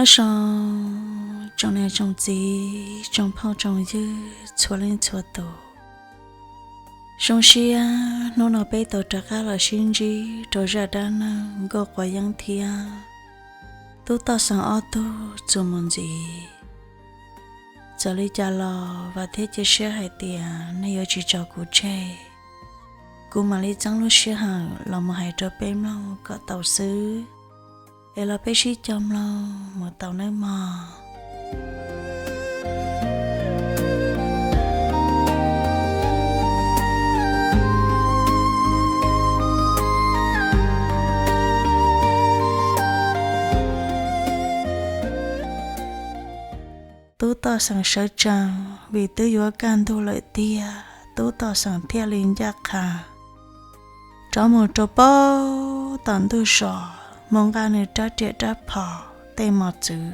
Nyob zoo tsoom niam tsoom txiv, tsoom phooj tsoom ywg txhua leej txhua tus. Zoo siab hnub no peb tau rov qab los sib ntsib rau zaj dab neeg Nkauj Quav Yeeb thiab Tub Toj Xeem ob tug txuas mus ntxiv. Txawm li cas los vam thiab cia siab hais tias nej yuav tsis tso kuv tseg, kuv mam li txeeb lub sij hawm los mus hais rau peb mloog kom tau xwb. Es los peb sib cog mloog mus tau nawb mog. Tub Toj Xeem sawv tsees vim twb yuav kaj ntug lawm tiag, Tub Toj Xeem thiaj li ncaj qha rov mus rau pem tom ntug zos mus nqa nws rab riam rab phom tej mos txwv.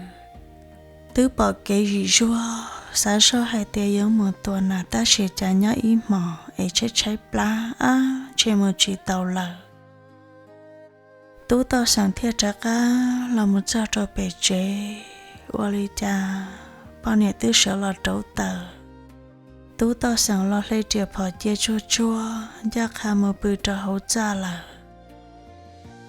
Twb pom kev zim zuag, xav zoj hais tias yuav mus tua nas tab sis cas nyob ib hmos es tshaib tshaib plab, ab, ntshe mus tsis tau lawm. Tub Toj Xeem thiaj rov qab los mus txog rau pem tsev, ua li cas poj niam twb sawv los rauv taws. Tub Toj Xeem los hle riam phom cia tsuag tsuag ncaj qha mus pw rau hauv txaj lawm.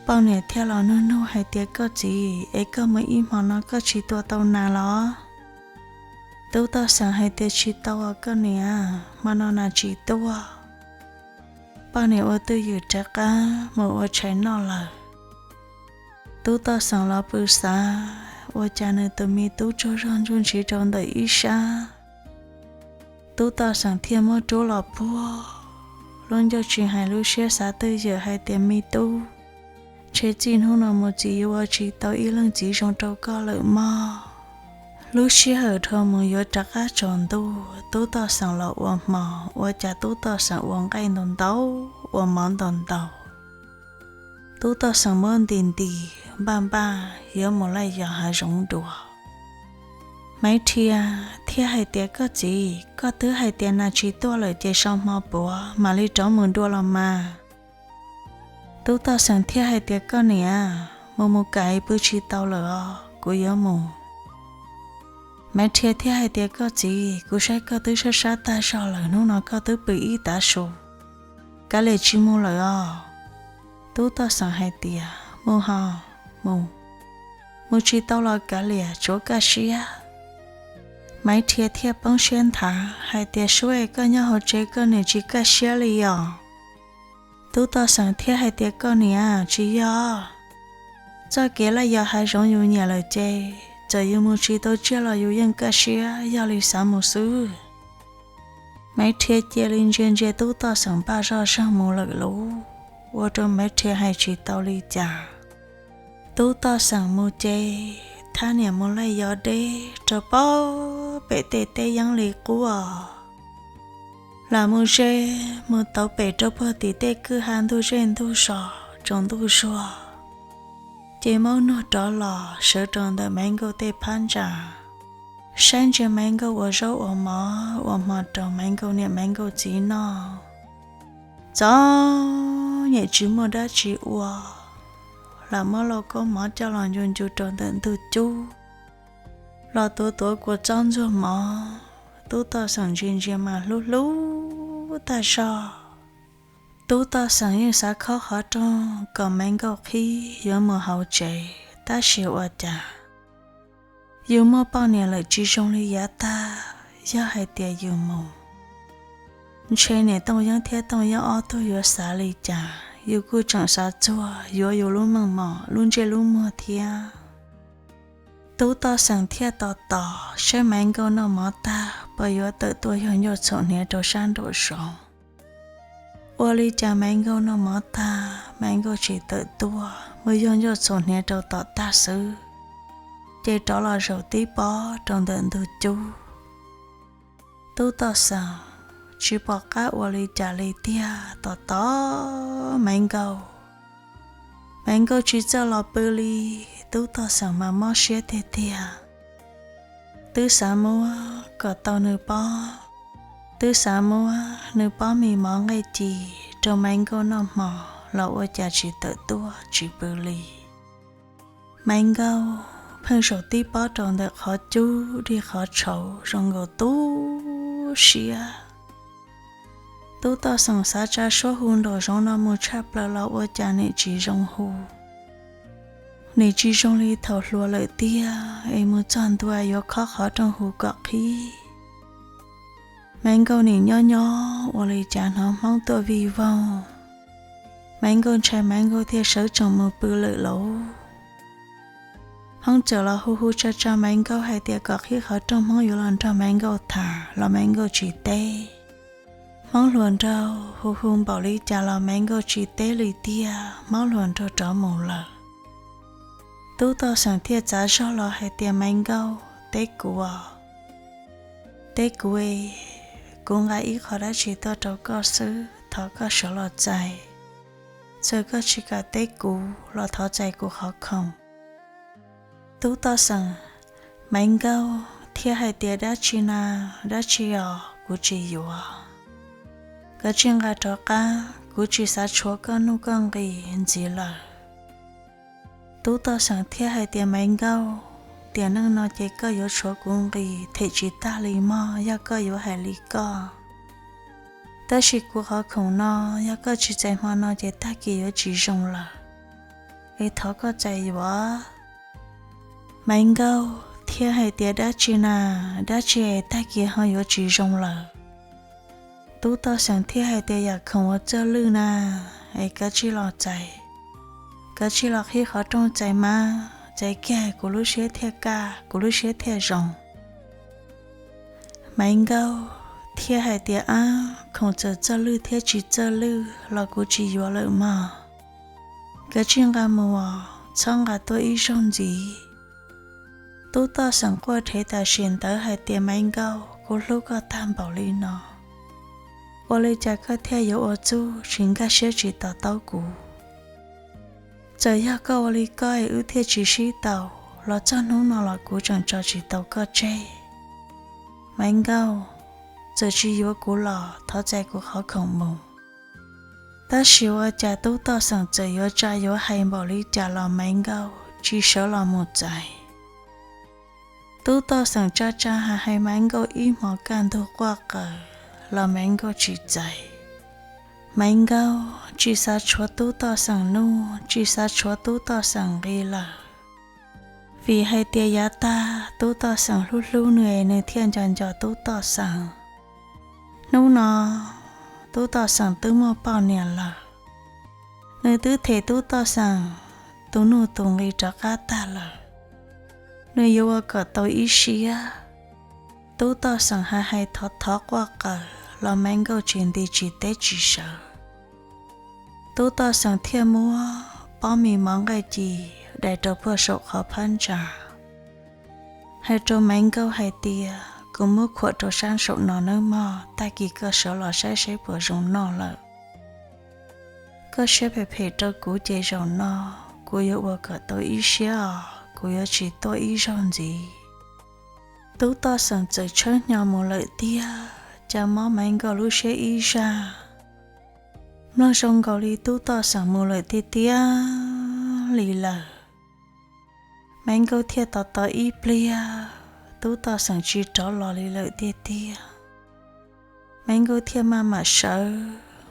Poj niam thiaj los nug nug hais tias, Koj txiv, es koj mus ib hmo no koj tsis tua tau nas los? Tub Toj Xeem hais tias, Tsis tau os koj niam, hmo no nas tsis tuaj. Poj niam ua twj ywm rov qab mus ua tshais noj lawm. Tub Toj Xeem los pw xav, ua cas nws tus me tub tsaug zog ntsuj ntsiv rau ntawm ib sab. Tub Toj Xeem thiaj muab rub los puag lub ncauj tsis hais lub siab xav twj ywm hais tias, Me tub, ntshe txij hnub no mus txiv yuav ua tsis tau ib leej txiv zoo rau koj lawm mog. Lub sij hawm dhau mus yuav rov qab tsaus ntuj, Tub Toj Xeem los ua hmo, ua cas Tub Toj Xeem ua nqaij ntau ntau, ua mov ntau ntau. Tub Toj Xeem muab nti nti, npaj npaj yuav mus laij yos hav zoov dua. Maiv Rhia thiaj hais tias, Koj txiv, koj twb hais tias nas tsis tuaj lawm ces so hmo puav mam li rov mus dua los mas. Tub Toj Xeem thiaj hais tias, Koj niam, mus mus kam pw tsis tau lawm os, kuv yuav mus. Maiv Rhia thiaj hais tias, Koj txiv, kuv saib koj twb sab sab tag zog lawm, hnub no koj twb pw ib tav su, kav liam tsis mus lawm os. Tub Toj Xeem hais tias, Mus ho, mus, mus tsis tau los kav liam, tsuav kaj siab. Maiv Rhia thiaj poob siab nthav hais tias, Sub es, koj nyob hauv tsev koj niam tsis kaj siab li os? Tub Toj Xeem thiaj hais tias, Koj niam, tsis yog. Txoj kev laij yos hav zoov yus nyiam lawm ces txawm yus mus tsis tau tsiaj los yus yeej kaj siab, yog li xav mus xwb. Maiv Rhia cia li ntsia ntsia Tub Toj Xeem npaj zoj zeeg mus lawm lauj, ua rau Maiv Rhia hais tsis tau li cas. Tub Toj Xeem mus ces thab niam mus laij yos deb rau pem tej teb yeeb li qub os. Lam mus ze mus tauv pem rau puag tim tej kwj ha ntug zej ntug zos tsaus ntuj zuag, ces maub nuag rov los sawv rau ntawm Maiv Nkauj tej phab ntsa, saib ntsia Maiv Nkauj ua zaub ua mov ua hmo rau Maiv Nkauj niam Maiv Nkauj txiv noj. Txom nyem tsis muaj dab tsi ua, Lam muab lauj kaub mov coj los ncu ncu rau ntawm ntug cub, los tuav tuav kua txob ntxuag mov. Tub Toj Xeem ntsia ntsia mas hlub hlub tag zog. Tub Toj Xeem yeej xav khob qhov rooj kom Maiv Nkauj qhib yuav mus hauv tsev, tab sis ua cas yus muaj poj niam lawm tsis zoo li yav tag, yog hais tias yus mus, ntshe niam Tooj Yeeb thiab Tooj Yeeb ob tug yuav xav li cas. Yus kuj tseem xav txuag yuav yus lub meej mom lub ntsej lub muag thiab. Tub Toj Xeem thiaj tos tos saib Maiv Nkauj noj mov tag puas yuav tawm tuaj yog ncauj txhuam hniav rau sab nraum zoov. Ua li cas Maiv Nkauj noj mov tag, Maiv Nkauj tsis tawm tuaj, mus yog ncauj txhuam hniav rau tom tag xwb, ces rov los zaum tib pob rau ntawm ntug cub. Tub Toj Xeem tsis pom qab ua li cas li tiag, tos tos Maiv Nkauj, Maiv Nkauj tsis txawj los pw li. Tub Toj Xeem mas mob siab tiag tiag, twb xav muab kom tau nws pob, twb xav muab nws pob mis mov nqaij ci rau Maiv Nkauj noj hmo los ua cas tsis tawm tuaj tsis pw li. Maiv Nkauj pheej zaum tib pob rau ntawm qhov cub dig qhov tshauv zoo nkaus tu siab. Tub Toj Xeem xav tsa suab hu nraum zoov no mus tshaj plaws los ua cas nim tsis zoo hu. Nim tsis zoo li thaum hluas lawm tiag, es mus txog ntua yuav khob qhov rooj hu kom qhib. Maiv Nkauj nim nyob nyob ua li cas hnov Hmoob tuaj vij voog. Maiv Nkauj ntshai, Maiv Nkauj thiaj sawv tsees mus pw lawm lauj. Hmoob txawm los hu hu tsa tsa Maiv Nkauj hais tias kom qhib qhov rooj, Hmoob yuav los nrog Maiv Nkauj tham los Maiv Nkauj tsis teb. Hmoob hluas nraug hu hu npaum li cas los Maiv Nkauj tsis teb li tiag, Hmoob hluas nraug rov mus lawm. Tub Toj Xeem thiaj txav zog los hais tias, Maiv Nkauj, teb kuv os, teb kuv, kuv nqa ib qho dab tsi tuaj rau koj xwb, thov koj sawv los txais. Txawm koj tsis kam teb kuv los thov txais kuv qhov khoom. Tub Toj Xeem, Maiv Nkauj thiaj hais tias, dab tsi na, dab tsi os, kuv tsis yuav. Kav tsij nqa rov qab, kuv tsis xav tshuav koj nuj koj nqis ntxiv lawm. Tub Toj Xeem thiaj hais tias, Maiv Nkauj, tiam neej no ces koj yuav tshuav kuv nqis them tsis tag li mog, yog koj yuav hais li koj. Tab sis kuv qhov khoom no, yog koj tsis txais hmo no ces tag kis yuav tsis zoo lawm, es thov koj txais yuav. Maiv Nkauj thiaj hais tias, dab tsi na, dab tsi es tag kis ho yuav tsis zoo lawm? Tub Toj Xeem thiaj hais tias, yam khoom uas txawj lwj na, es kav tsij los txais, kav tsij los qhib qhov rooj txais mas, txais kiag kuv lub siab thiaj kaj, kuv lub siab thiaj zoo. Maiv Nkauj thiaj hais tias, ab, khoom txawm txawj lwj thiab tsis txawj lwj los kuv tsis yuav lawm mog. Kav tsij nqa mus, txhob nqa tuaj ib zaug ntxiv. Tub Toj Xeem quaj rhev tam sim ntawd hais tias, Maiv Nkauj, kuv hlub koj tag npaum li no, ua li cas koj thiaj yuav ua txuj tsis nkag siab tsis to taub kuv? Txawm yog koj ua li koj es wb thiaj tsis sib tau, los txog hnub no los kuv tseem tso tsis tau koj tseg. Maiv Nkauj, txawm tsis yuav kuv los thov txais kuv qhov khoom mus. Tab sis ua cas Tub Toj Xeem txawm yuav tsa yuav hais npaum li cas los Maiv Nkauj tsis sawv los mus txais. Tub Toj Xeem tsa tsa hais hais Maiv Nkauj ib hmos kaj ntug quaj qaws los Maiv Nkauj tsis txais. Maiv Nkauj tsis xav tshuav Tub Toj Xeem nuj, tsis xav tshuav Tub Toj Xeem nqi lawm, vim hais tias yav tag Tub Toj Xeem hlub hlub nws es nws thiaj nco nco Tub Toj Xeem. Hnub no Tub Toj Xeem twb muaj poj niam lawm, nws twb them Tub Toj Xeem tus nuj tus nqi rov qab tag lawm, nws yuav ua kom tau ib siab. Tub Toj Xeem hais hais thov thov quaj qaws los Maiv Nkauj tsis nti tsis teb tsis sawv. Tub Toj Xeem thiaj muab pob mis mov nqaij ci dai rau puag saum qhov phab ntsa, hais rau Maiv Nkauj hais tias, kuv muab khuam rau sab saum no nawb mog, tag kis koj sawv los saib seb puas zoo noj lawm. Koj siab phem phem rau kuv ces zaum no kuv yuav ua kom tau ib siab os, kuv yuav tsis tuaj ib zaug ntxiv. Tub Toj Xeem txawm tshawb hnyo mus lawm tiag, cas mob Maiv Nkauj lub siab ib zaj, mloog zoo nkaus li Tub Toj Xeem mus lawm tiag tiag li lawm. Maiv Nkauj thiaj tos tos ib pliag, Tub Toj Xeem tsis rov los li lawm tiag tiag. Maiv Nkauj thiaj maj mam sawv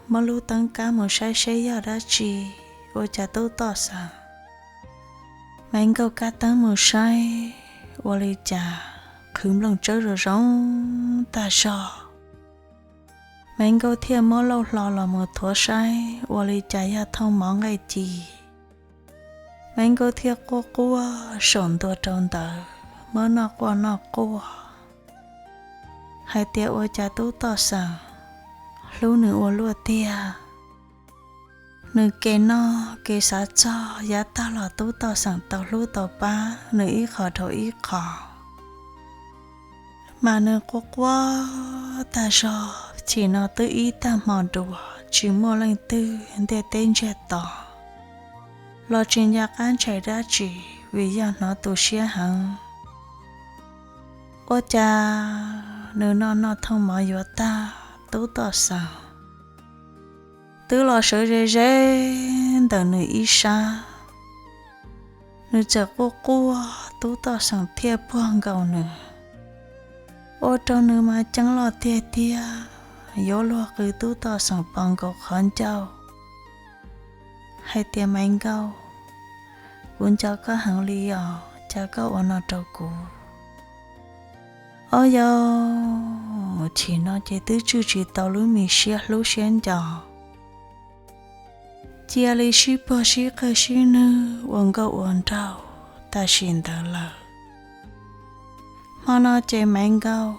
muab lub teeb kab mus saib seb yog dab tsi, ua cas Tub Toj Xeem. Maiv Nkauj kab teeb mus saib, ua li cas qhwv nplooj tsawb zoo zoo tag zog. Maiv Nkauj thiaj muab lauj hlo los mus thuav saib, ua li cas yog thooj mov nqaij ci. Maiv Nkauj thiaj quaj quaj saum ntua rau ntawd, muab noj quaj noj quaj, hais tias ua cas Tub Toj Xeem hlub nws ua luaj tiag. Nws kev noj kev xav txog yav tag los Tub Toj Xeem tau hlub tau pab nws ib qho dhau ib qho. Mas nws quaj quaj tag zog, chim no twb ib tag hmo dua tsis muaj leej twg ntiaj teb ntsiag to los tsis nco qab ntshai dab tsi, vim yog hnov tu siab heev. Ua cas nws noj noj thooj mov yuav tag, Tub Toj Xeem twb los sawv ze ze ntawm nws ib sab. Nws txawm quaj quaj Tub Toj Xeem thiaj puag nkaus nws. Ua rau nws mas ceeb loj tiag tiag, yuav luag qw Tub Toj Xeem pos nkaus qhov ncauj hais tias, Maiv Nkauj, kuv nco koj heev li os, cas koj ua no rau kuv? Ob yawg, chim no ces twb tswj tsis tau lub me siab hlub siab nco, cia li sib puag sib qawg sib nwj ua nkauj ua nraug tam sim ntawd lawm. Hmo no ces Maiv Nkauj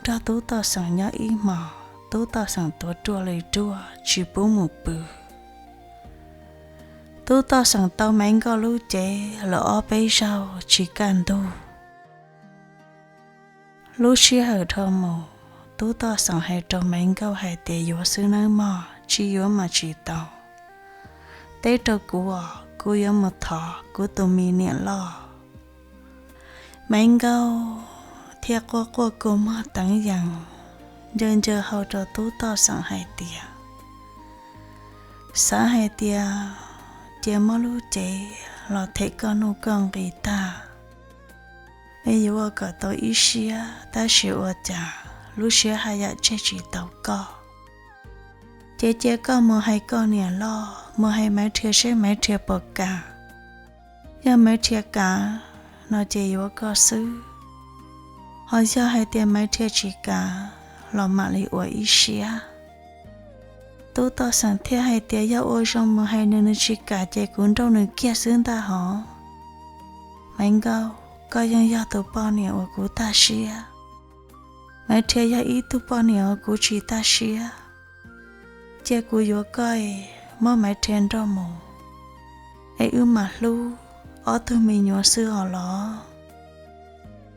nrog Tub Toj Xeem nyob ib hmos, Tub Toj Xeem tuav ruaj li ruaj tsis pub mus pw. Tub Toj Xeem tau Maiv Nkauj lub cev lawm ob peb zaug tsis kaj ntug. Lub sij hawm dhau mus, Tub Toj Xeem hais rau Maiv Nkauj hais tias, Yuav xwb nawb mog, tsis yuav mas tsis tau. Teb rau kuv os, kuv yuav mus thov kuv tus me niam loj. Maiv Nkauj thiaj quaj quaj kua muag teev yees, ncaws ncaws hau rau Tub Toj Xeem hais tias, Xav hais tias cia muab lub cev los them koj nuj koj nqis tag es yuav ua kom tau ib siab, tab sis ua cas lub siab haj yam tseg tsis tau koj. Ces cia koj mus hais koj niam loj, mus hais Maiv Rhia seb Maiv Rhia puas kam. Yog Maiv Rhia kam no ces yuav koj xwb, ho yog hais tias Maiv Rhia tsis kam los mam li ua ib siab. Tub Toj Xeem thiaj hais tias, Yog ua zoo mus hais nws, nws tsis kam ces kuv nrauj nws kiag xwb ntag hov. Maiv Nkauj, koj yeej yog tus poj niam uas kuv tag siab. Maiv Rhia yog ib tug poj niam uas kuv tsis tag siab. Cia kuv yuav koj es muab Maiv Rhia nrauj mus, es wb mam hlub ob tug me nyuam xwb os los.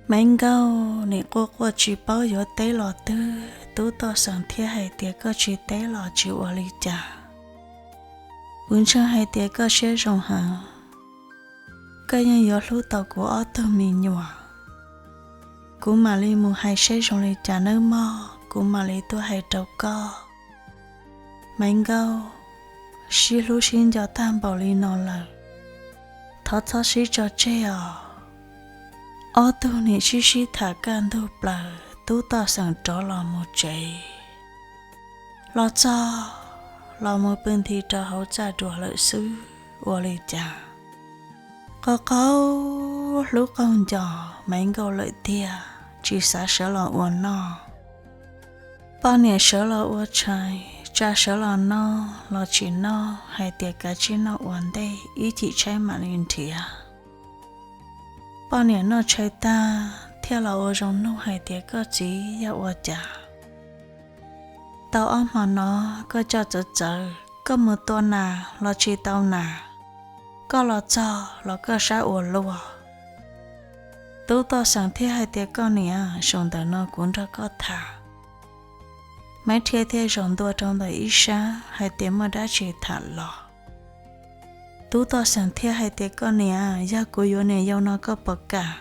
Maiv Nkauj nim quaj quaj tsis paub yuav teb los twg, Tub Toj Xeem thiaj hais tias, Koj tsis teb los tsis ua li cas. Kuv ntseeg hais tias koj siab zoo heev, koj yeej yuav hlub tau kuv ob tug me nyuam. Kuv mam li mus hais seb zoo li cas nawb mog, kuv mam li tuaj hais rau koj. Maiv Nkauj, sib hlub sib nco tag npaum li no lawm, thov txhob sib tso tseg os. Ob tug nim sib sib tham kaj ntug plaws, Tub Toj Xeem rov los mus tsev. Los txog los mus pw nthi rau hauv txaj duas lawm xwb ua li cas. Qaug qaug hlub qaug nco Maiv Nkauj lawm tiag, tsis xav sawv los ua noj. Poj niam sawv los ua tshais, tsa sawv los noj los tsis noj, hais tias kav tsij noj ua ntej, ib chim tshaib mam li nrhiav. Poj niam noj tshais tag thiaj los ua zoo nug hais tias, Koj txiv, yog ua cas tau ob hmo no koj coj txawv txawv, koj mus tua nas los tsis tau nas, koj los txog los koj sab ua luaj? Tub Toj Xeem thiaj hais tias, Koj niam, zaum ntawm no kuv nrog koj tham. Maiv Rhia thiaj zaum ntua rau ntawm ib sab hais tias, Muaj dab tsi tham los? Tub Toj Xeem thiaj hais tias, Koj niam, yog kuv yuav niam yau no koj puas kam?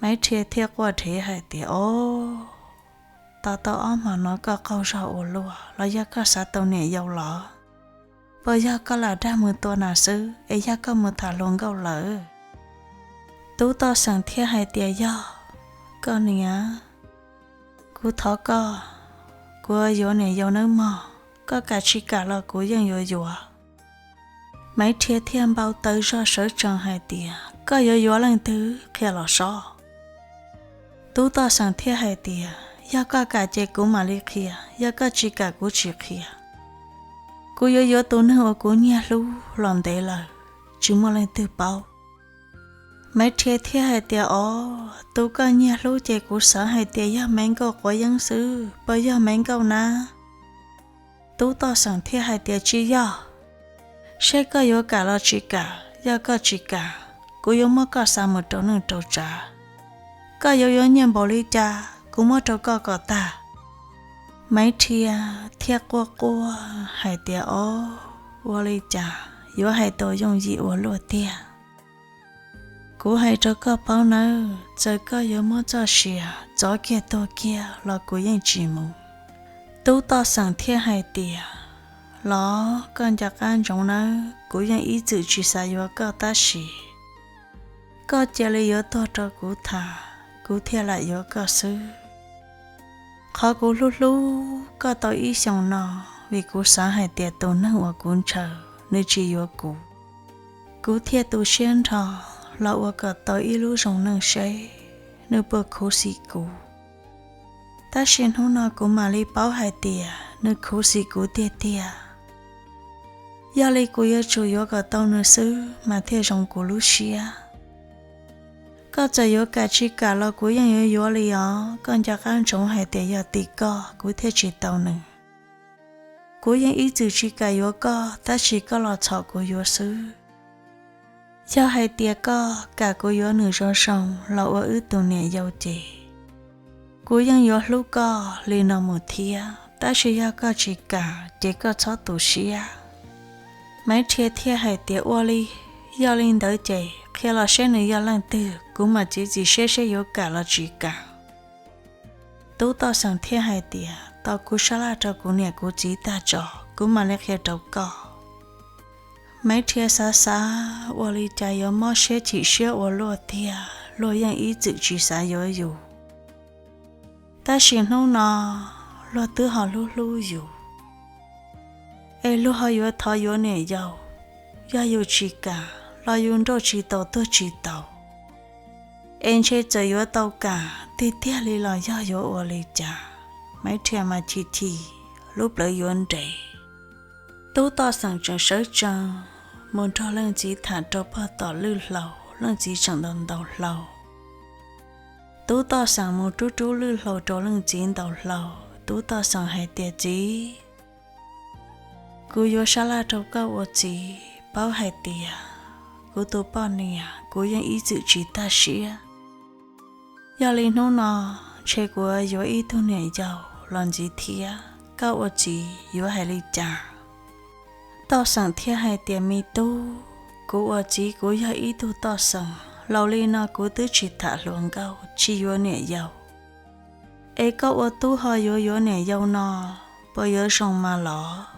Maiv Rhia thiaj quaj dheev hais tias, Ob, tos tau ob hmo no koj qaug zog ua luaj los yog koj xav tau niam yau los? Puas yog koj lam dag mus tua nas xwb es yog koj mus tham hluas nkauj lawm? Tub Toj Xeem thiaj hais tias, Yog, koj niam, kuv thov koj, kuv yuav niam yau nawb mog, koj kam tsis kam los kuv yeej yuav yuav. Maiv Rhia thiaj npau taws zog sawv tsees hais tias, Koj yuav yuav leej twg, qhia los sob. Tub Toj Xeem thiaj hais tias, Yog koj kam ces kuv mam li qhia, yog koj tsis kam kuv tsis qhia. Kuv yuav yuav tus neeg uas kuv nyiag hlub los ntev lawm, tsis muaj leej twg paub. Maiv Rhia thiaj hais tias, Ob, tus koj nyiag hlub ces kuv xav hais tias yog Maiv Nkauj quav yeeb xwb, puas yog Maiv Nkauj na? Tub Toj Xeem thiaj hais tias, Tsis yog, seb koj yuav kam los tsis kam, yog koj tsis kam, kuv yuav muab koj xa mus rau neej rau tsav. Koj yuav yuav nyiaj npaum li cas kuv muab rau koj kom tag. Maiv Rhia thiaj quaj quaj hais tias, Ob, ua li cas yuav hais tau yooj yim ua luaj tiag. Kuv hais rau koj paub nawb, txawm koj yuav muab txoj sia txov kiag tuag kiag los kuv yeej tsis mus. Tub Toj Xeem thiaj hais tias, Los koj nco qab ntsoov nawb, kuv yeej ib txwm tsis xav yuav koj tab sis Koj cia li yuav tuag rau kuv tham, kuv thiaj lam yuav koj xwb. Qhov kuv hlub hlub koj tau ib xyoos no, vim kuv xav hais tias tus neeg uas kuv ntshaw nws tsis yuav kuv, kuv thiaj tu siab nrho los ua kom tau ib lub zoo neej seb nws puas khuv xim kuv. Tab sis hnub no kuv mam li paub hais tias nws khuv xim kuv tiag tiag. Yog li kuv yuav tsum yuav kom tau nws xwb mas thiaj zoo kuv lub siab. Koj txawm yuav kam tsis kam los kuv yeej yuav yuav li os. Koj nco qab ntsoov hais tias yog tim koj kuv thiaj tsis tau nws. Kuv yeej ib txwm tsis kam yuav koj, tab sis koj los txhom kuv yuav xwb. Yog hais tias koj kam kuv yuav nws zoo zoo los ua wb tus niam yau ces kuv yeej yuav hlub koj li no mus thiab, tab sis yog koj tsis kam ces koj txhob tu siab. Maiv Rhia thiaj hais tias ua li, yog li ntawd ces qhia los seb nws yog leej twg, kuv mam txiav txim siab seb yuav kam los tsis kam. Tub Toj Xeem thiaj hais tias tau kuv sab laj rau kuv niam kuv txiv tag tso kuv mam li qhia rau koj. Maiv Rhia xav xav ua li cas yuav mob siab chim siab ua luaj tiag, luag yeej ib txwm tsis xav yuav yus. Tab sis hnub no luag twb ho hlub hlub yus, es luag ho yuav thov yuav niam yau, yog yus tsis kam los yus nrauj tsis tau tuag tsis tau. Es ntshe txawm yuav tau kam tiag tiag li los yog yuav ua li cas. Maiv Rhia mas chim chim, lub plawv yuav nres. Tub Toj Xeem tseem sawv tsees mus nrog leej txiv tham rau pog tom lwj hlau, leej txiv tseem ntaus ntaus hlau. Tub Toj Xeem mus rub rub lwj hlau rau leej txiv ntaus hlau. Tub Toj Xeem hais tias txiv, kuv yuav sab laj rau koj ua txiv, paub hais tias kuv tus poj niam kuv yeej ib txwm tsis tag siab. Yog li hnub no ntshe kuv yuav ib tug niam yau los ntxiv thiab, koj ua txiv yuav hais li cas? Toj Xeem thiaj hais tias me tub, kuv ua txiv kuv yog ib tug Toj Xeem, laus li no kuv twb tsis tham hluas nkauj tsis yuav niam yau. Es koj ua tub ho yuav yuav niam yau no, puas yuav zoo mas los?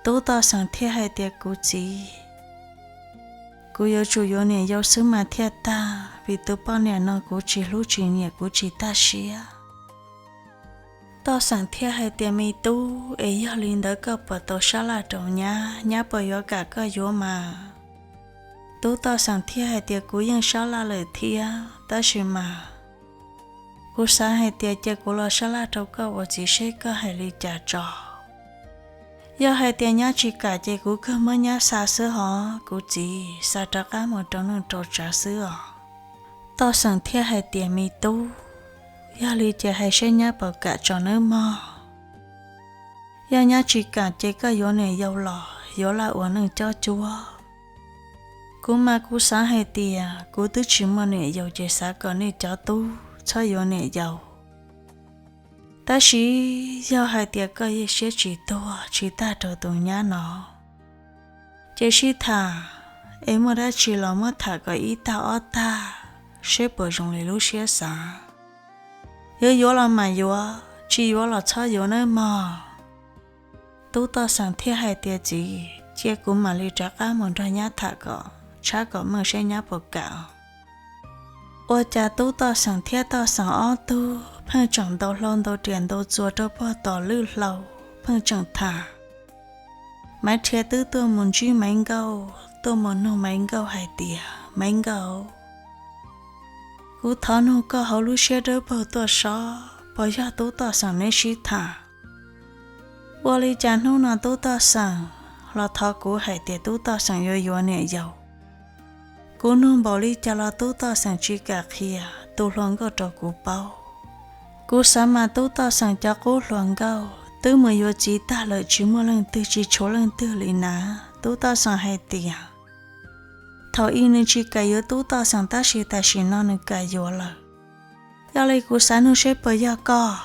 Tub Toj Xeem thiaj hais tias kuv txiv, kuv yuav tsum yuav niam yau xwb mas thiaj tag, vim tus poj niam no kuv tsis hlub tsis nyiam kuv tsis tag siab. Toj Xeem thiaj hais tias me tub, es yog li ntawd koj puas tau sab laj rau nyab, nyab puas yuav kam koj yuav mas? Tub Toj Xeem thiaj hais tias kuv yeej sab laj lawm thiab, tab sis mas kuv xav hais tias cia kuv los sab laj rau koj ua txiv seb koj hais li cas tso. Yog hais tias nyab tsis kam ces kuv kawg muab nyab xa xwb hos kuv txiv, xa rov qab mus rau neej rau tsav xwb os. Toj Xeem thiaj hais tias me tub, yog li ces hais seb nyab puas kam tso nawb mog. Yog nyab tsis kam ces koj yuav niam yau los yuav laj ua neej cob cuab. Kuv mas kuv xav hais tias kuv twb tsis muaj niam yau ces xav kom nej cov tub txhob yuav niam yau. Tab sis yog hais tias koj yeej siab tsis tuag tsis tag rau tus nyab no, ces sib tham, es muaj dab tsi los muab tham kom ib tag ob tag, seb puas zoo li lub siab xav. Yuav yuav los mam yuav, tsis yuav los txhob yuav nawb mog. Tub Toj Xeem thiaj hais tias txiv, cia kuv mam li rov qab mus nrog nyab tham kom tshab kom meej seb nyab puas kam. Ua cas Tub Toj Xeem thiab Toj Xeem ob tug pheej tseem ntaus hlau ntaus riam ntaus txuas rau pog tom lwj hlau, pheej tseem tham. Maiv Rhia twb tuaj mus ntsib Maiv Nkauj, tuaj mus nug Maiv Nkauj hais tias Maiv Nkauj, kuv thov nug koj hauv lub siab dawb paug tuaj sob, puas yog Tub Toj Xeem neb sib tham? Ua li cas hnub no Tub Toj Xeem los thov kuv hais tias Tub Toj Xeem yuav yuav niam yau? Kuv nug npaum li cas los Tub Toj Xeem tsis kam qhia tus hluas nkauj rau kuv paub. Kuv xav mas Tub Toj Xeem cov qub hluas nkauj twb mus yuav txiv tag lawm, tsis muaj leej twg tsis tshuav leej twg li na. Tub Toj Xeem hais tias thaum ub nws tsis kam yuav Tub Toj Xeem tab sis tam sim no nws kam yuav lawm. Yog li kuv xav nug seb puas yog koj?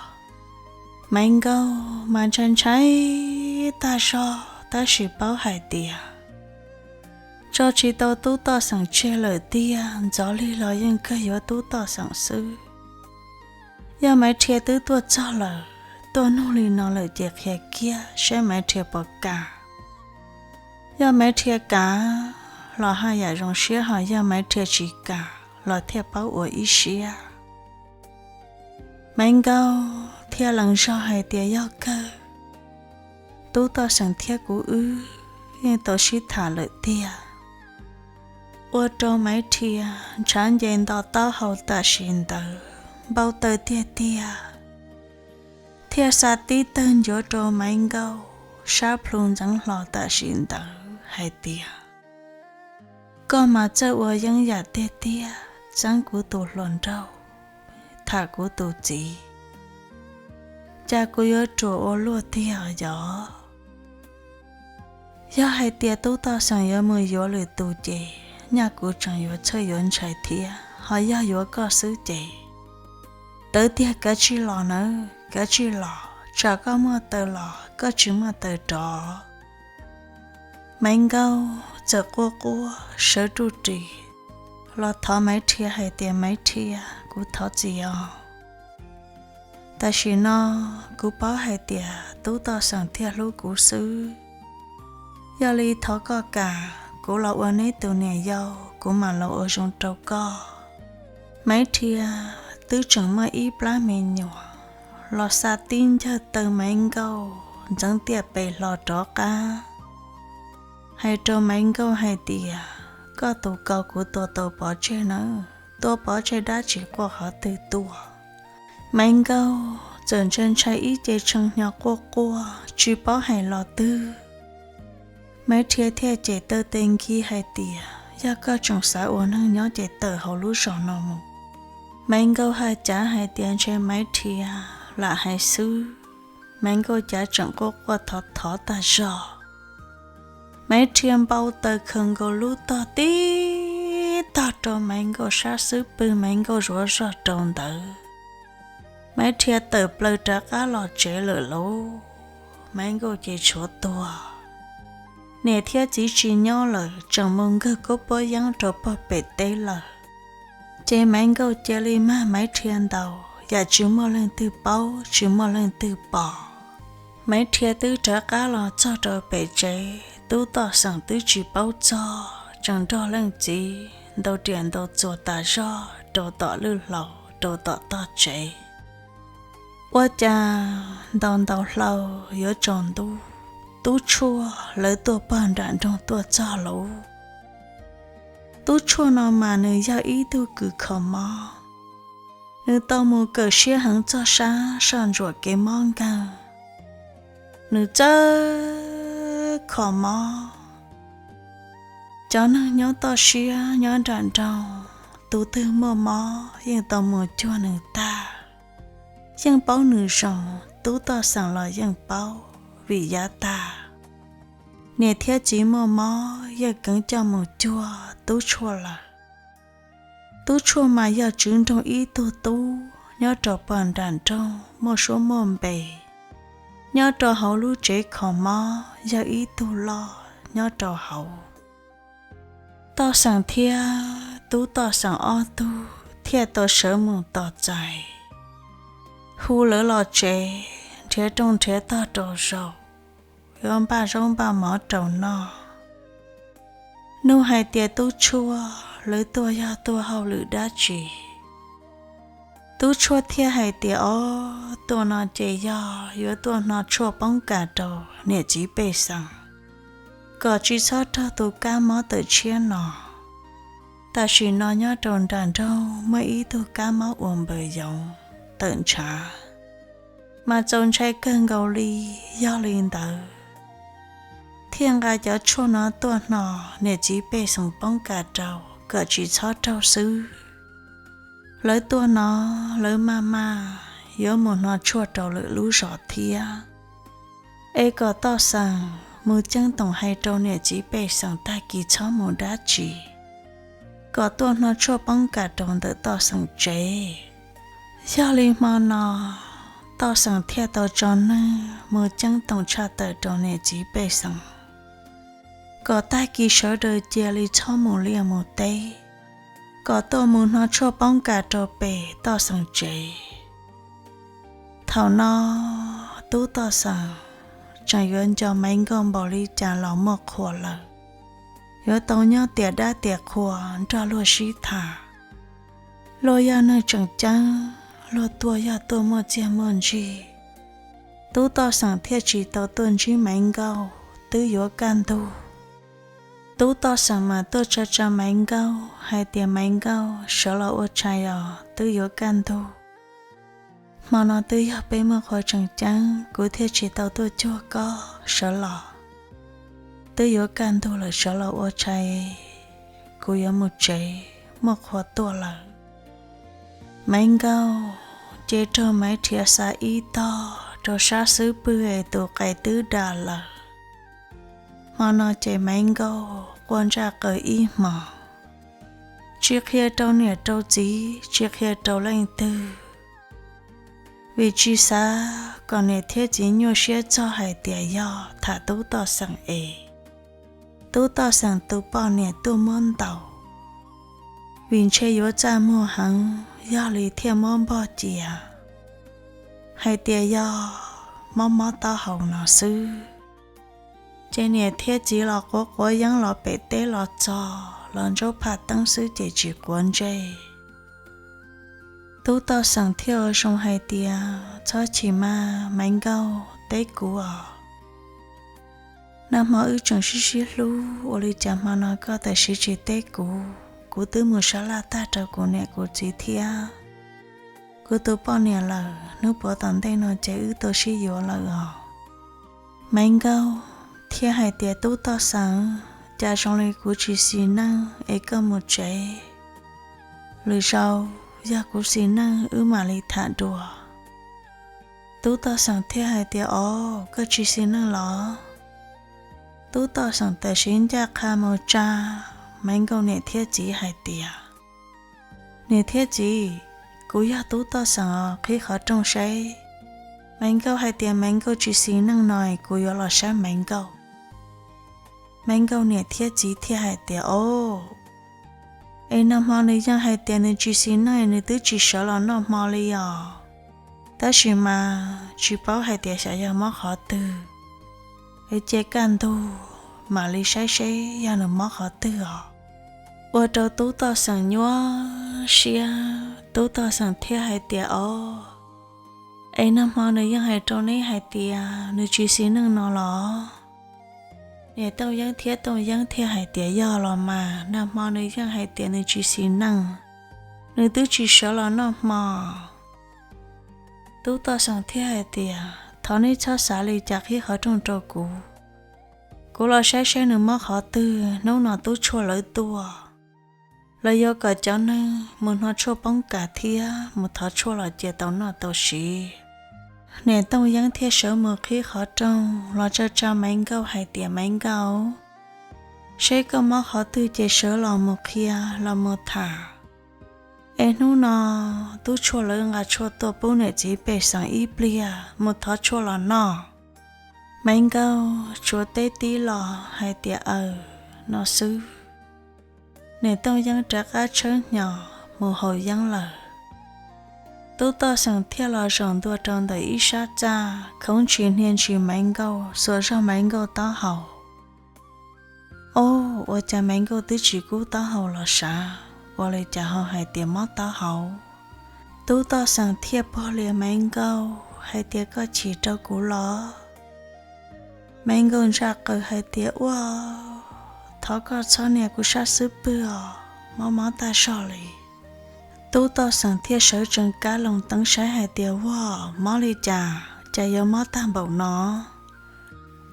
Maiv Nkauj mas ntshai ntshai tag zog tab sis paub hais tias tso tsis tau Tub Toj Xeem tseg lawm tiag, ntxov lig los yeej kawg yuav Tub Toj Xeem xwb. Yog Maiv Rhia twb tuaj txog lawm, tuaj nug li no lawm ces qhia kiag saib Maiv Rhia puas kam. Yog Maiv Rhia kam los haj yam zoo siab, ho yog Maiv Rhia tsis kam los thiaj paub ua ib siab. Maiv Nkauj thiaj lees zog hais tias yog kawg, Tub Toj Xeem thiab kuv wb yeej tau sib tham lawm tiag. Ua rau Maiv Rhia ntshav nce nto taub hau tam sim ntawd npau taws tiag tiag, thiaj xa tib tawg ncuav rau Maiv Nkauj sab plhu ntxeev hlo tam sim ntawd hais tias, koj mas txawj ua yeeb yam tiag tiag, txeeb kuv tus hluas nraug, tham kuv tus txiv, cas kuv yuav ruam ua luaj tiag yog? Yog hais tias Tub Toj Xeem yuav mus yuav lwm tus ces nyaj kuv tseem yuav txhawj yuav ntshai thiab, ho yog yuav koj xwb ces, tawv tiag kav tsij los nawb, kav tsij los, tsam koj muaj taw los koj tsis muaj taw rov. Maiv Nkauj txawm quaj quaj sawv ruj ris los thov Maiv Rhia hais tias, Maiv Rhia, kuv thov txim os. Tam sim no kuv paub hais tias Tub Toj Xeem thiaj hlub kuv xwb. Yog li thov koj kam kuv los ua neb tus niam yau, kuv mam los ua zoo rau koj. Maiv Rhia twb tseem muaj ib plab me nyuam los xa tib ncawg taw Maiv Nkauj ntxeev tiaj pes hlo rov qab, hais rau Maiv Nkauj hais tias, koj tus kaus kuv tua tau pov tseg nawb, tua pov tseg dab tsi quaj qhov twg tuaj? Maiv Nkauj txawm ntshai ntshai ib ce tshee hnyo quaj quaj tsis paub hais los twg. Maiv Rhia thiaj cem taw tes nkig hais tias, yog koj tseem xav ua neeg nyob ces tawm hauv lub zos no mus. Maiv Nkauj haj cav hais tias ntshe Maiv Rhia lam hais xwb. Maiv Nkauj cav tseem quaj quaj thov thov tag zog. Maiv Rhia npau taws khaws nkaus lub tog tib tog rau Maiv Nkauj sab xub pwg, Maiv Nkauj zuav zog rau ntawd. Maiv Rhia tawm plaws rov qab los tsev lawm lauj. Maiv Nkauj ces tshuav tuag. Niam thiab txiv tsis nyob lawm, tseem mus nkawg kub puab yeeb rau pog pem teb lawm. Ces Maiv Nkauj cia li mag Maiv Rhia ntaus yam tsis muaj leej twg paub tsis muaj leej twg pom. Maiv Rhia twb rov qab los txog rau pem tsev, Tub Toj Xeem twb tsis paub txog, tseem nrog leej txiv ntaus riam ntaus txuas tas zog rau tom lwj hlau rau tom tog tsev. Ua cas ntaus ntaus hlau yuav tsaus ntuj, Tub Tshuaj lawv tuaj pog nram nroog tuaj txog lauj. Tub Tshuaj no mas nws yog ib tug kws kho mob, nws tau mus kawm siab heev txog sab soj ntsuam kev mob nkeeg, nws txawj kho mob. Cov neeg nyob toj siab nyob nram nroog, tus twg muaj mob yeej tau mus cuag nws tag, yeej paub nws zoo. Tub Toj Xeem los yeej paub vim yav tag niam thiab txiv muaj mob yeej keev coj mus cuag Tub Tshuaj lawm. Tub Tshuaj mas yog tswv nroog ib tug tub nyob rau pog nram nroog muaj suab muaj npe, nyob rau hauv lub tsev kho mob yog ib tug loj nyob rau hauv. Toj Xeem thiab Tub Toj Xeem ob tug thiaj tau sawv mus tos txais, hu lawv los tsev nrhiav rooj nrhiav tog rau zaum, yuav npaj zaub npaj mov rau noj. Nug hais tias Tub Tshuaj lawv tuaj yog tuaj hauj lwm dab tsi? Tub Tshuaj thiaj hais tias, ob, tuaj no ces yog yuav tuaj hno tshuaj poob kas rau niam txiv pej xeem, kom tsis txhob raug tus kab mob tawm tshiab no. Tam sim no nyob rau nram nroog muaj ib tug kab mob ua npaws yoov tawm ntshav, mas txaus ntshai kawg nkaus li. Yog li ntawd, thiaj nqa cov tshuaj no tuaj hno niam txiv pej xeem poob kas rau kom tsis txhob raug xwb. Lawv tuaj no, lawv maj maj yuav mus hno tshuaj rau lwm lub zos thiab, es kom Toj Xeem mus ceeb toom hais rau niam txiv pej xeem tag kis txhob mus dab tsi, kom tuaj hno tshuaj poob kas rau ntawm Toj Xeem tsev. Yog li hmo no, Toj Xeem thiaj tau tso neeg mus ceeb toom tshaj tawm rau niam txiv pej xeem, kom tag kis sawv daws cia li txhob mus liaj mus teb, kom tuaj mus hno tshuaj poob kas rau pem Toj Xeem tsev. Thaum no, Tub Toj Xeem tseem yuav nco Maiv Nkauj npaum li cas los muaj qhua lawm. yuav tau nyob tiam dab tiam qhua nrog luag sib tham. Luag yog neeg tseem ceeb, luag tuaj yog tuaj muaj txiaj muaj ntsig. Tub Toj Xeem thiaj tsis tau tuaj ntsib Maiv Nkauj, twb yuav kaj ntug. Tub Toj Xeem mas tuaj tsa tsa Maiv Nkauj hais tias, Maiv Nkauj, sawv los ua tshais os, twb yuav kaj ntug. Hmo no twb yog peb muaj qhua tseem ceeb, kuv thiaj tsis tau tuaj cuag koj, sawv los. Twb yuav kaj ntug lawm, sawv los ua tshais, kuv yuav mus tsev, muaj qhua tuaj lawm. Maiv Nkauj ces raug Maiv Rhiav xa ib tog rau sab xub pwg es tus qais twb dam lawm. Hmo no ces Maiv Nkauj quaj ntsaj qaws ib hmos, tsis qhia rau niam rau txiv, tsis qhia rau leej twg, vim tsis xav kom niam thiab txiv nyuaj siab txog hais tias yog tham Tub Toj Xeem es Tub Toj Xeem tus poj niam tuaj muab ntaus, vim ntshe yuav txaj muag heev, yog li thiaj muab npog cia hais tias yog mob mob taub hau no xwb. Ces niam thiab txiv los quav quav yeeb los pem teb los txog los ntsaub phaj teeb xwb ces tsis quav ntsej. Tub Toj Xeem thiaj ua zoo hais tias, Txhob chim mas Maiv Nkauj, teb kuv os. Nag hmo wb tseem sib sib hlub, ua li cas hmo no koj tam sim tsis teb kuv? Kuv twb mus sab laj tag rau kuv niam kuv txiv thiab kuv tus poj niam lawm, hnub puav tom ntej no ces wb tau sib yuav lawm os. Maiv Nkauj thiaj hais tias, Tub Toj Xeem, cas zoo li kuv tsis xis neej es koj mus tsev, lwm zaus yog kuv xis neej wb mam li tham dua. Tub Toj Xeem thiaj hais tias, Os, koj tsis xis neej los? Tub Toj Xeem tam sim ncaj qha mus tsa Maiv Nkauj niam thiab txiv hais tias, Niam thiab txiv, kuv yog Tub Toj Xeem os, qhib qhov rooj saib. Maiv Nkauj hais tias Maiv Nkauj tsis xis neej no es kuv yuav los saib Maiv Nkauj. Maiv Nkauj niam thiab txiv thiaj hais tias, Os, es nag hmo nws yeej hais tias nws tsis xis neej, nws twb tsis sawv los noj hmo li os. Tab sis mas tsis paub hais tias xyov yog mob qhov twg, es cia kaj ntug mam li saib seb yog nws mob qhov twg os. Ua rau Tub Toj Xeem nyuaj siab, Tub Toj Xeem thiaj hais tias, Os, es nag hmo nws yeej hais rau neb hais tias nws tsis xis neej no los? Niam Tooj Yeeb thiab Tooj Yeeb thiaj hais tias, Yog los mas, nag hmo nws yeej hais tias nws tsis xis neej, nws twb tsis sawv los noj hmo. Tub Toj Xeem thiaj hais tias, Thov neb txhob xav li cas, qhib qhov rooj rau kuv, kuv los saib saib nws mob qhov twg, hnub no tub tshuaj lawv tuaj, lawv yuav kom cov neeg mus hnov tshuaj poob kas thiab mus thov tshuaj los cia tau noj tau siv. Niam Tooj Yeeb thiaj sawv mus qhib qhov rooj los tsa tsa Maiv Nkauj hais tias, Maiv Nkauj, seb koj mob qhov twg ces sawv los mus qhia los mus tham, es hnub no tub tshuaj lawv nqa tshuaj tuaj pub niam txiv pej xeem ib pliag mus thov tshuaj los noj. Maiv Nkauj tsuas teb tib los hais tias, Aws, no xwb. Niam Tooj Yeeb rov qab tshawb hnyo mus haus yeeb lawm. Tub Toj Xeem thiaj los zaum ntua rau ntawm ib sab txaj, khoov ntshis hnia ntshis Maiv Nkauj, xuas zog Maiv Nkauj taub hau. Ob, ua cas Maiv Nkauj twb tsis kub taub hau los sav, ua li cas ho hais tias mob taub hau? Tub Toj Xeem thiaj puag lias Maiv Nkauj hais tias, Koj chim rau kuv los? Maiv Nkauj ntsaj qaws hais tias, Ua, thov koj txhob nias kuv sab xub pwg os, mob mob tag zog li. Tub Toj Xeem thiaj sawv tsees kab loo teeb saib hais tias, Ua, mob li cas, cas yuav mob tag npaum no?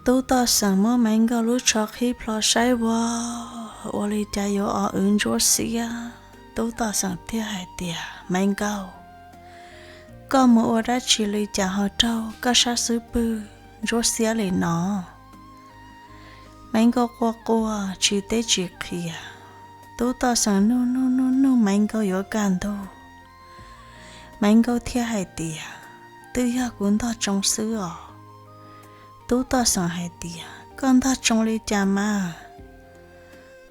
Tub Toj Xeem muab Maiv Nkauj lub tsho qhib plho saib, Ua, ua li cas yuav o wv ntsuab xiab. Tub Toj Xeem thiaj hais tias, Maiv Nkauj, koj mus ua dab tsi li cas ho raug koj sab xub pwg ntsuab xiab li no? Maiv Nkauj quaj quaj tsis teb tsis qhia. Tub Toj Xeem nug nug nug nug Maiv Nkauj yuav kaj ntug. Maiv Nkauj thiaj hais tias, Twb yog kuv ntog tsoo xwb os. Tub Toj Xeem hais tias, Koj ntog tsoo li cas mas?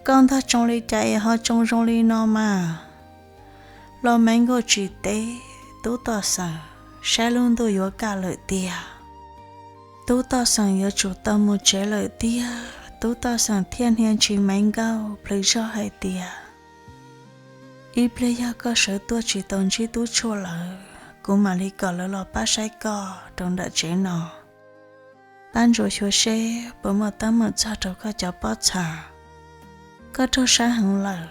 Koj ntog tsoo li cas es ho tsoo zoo li no mas? Los Maiv Nkauj tsis teb. Tub Toj Xeem saib lub ntuj yuav kaj lawm tiag. Tub Toj Xeem yuav tsum tau mus tsev lawm tiag. Tub Toj Xeem thiaj hnia ntshis Maiv Nkauj plhws zog hais tias, Ib pliag yog koj sawv tuaj tsis tau ntsib Tub Tshuaj lawm, kuv mam li kom lawv los pab saib koj rau nram tsev no, pab ntsuas xyuas seb puas muaj teeb meem txog rau koj cov pob txha. Koj raug sab heev lawm.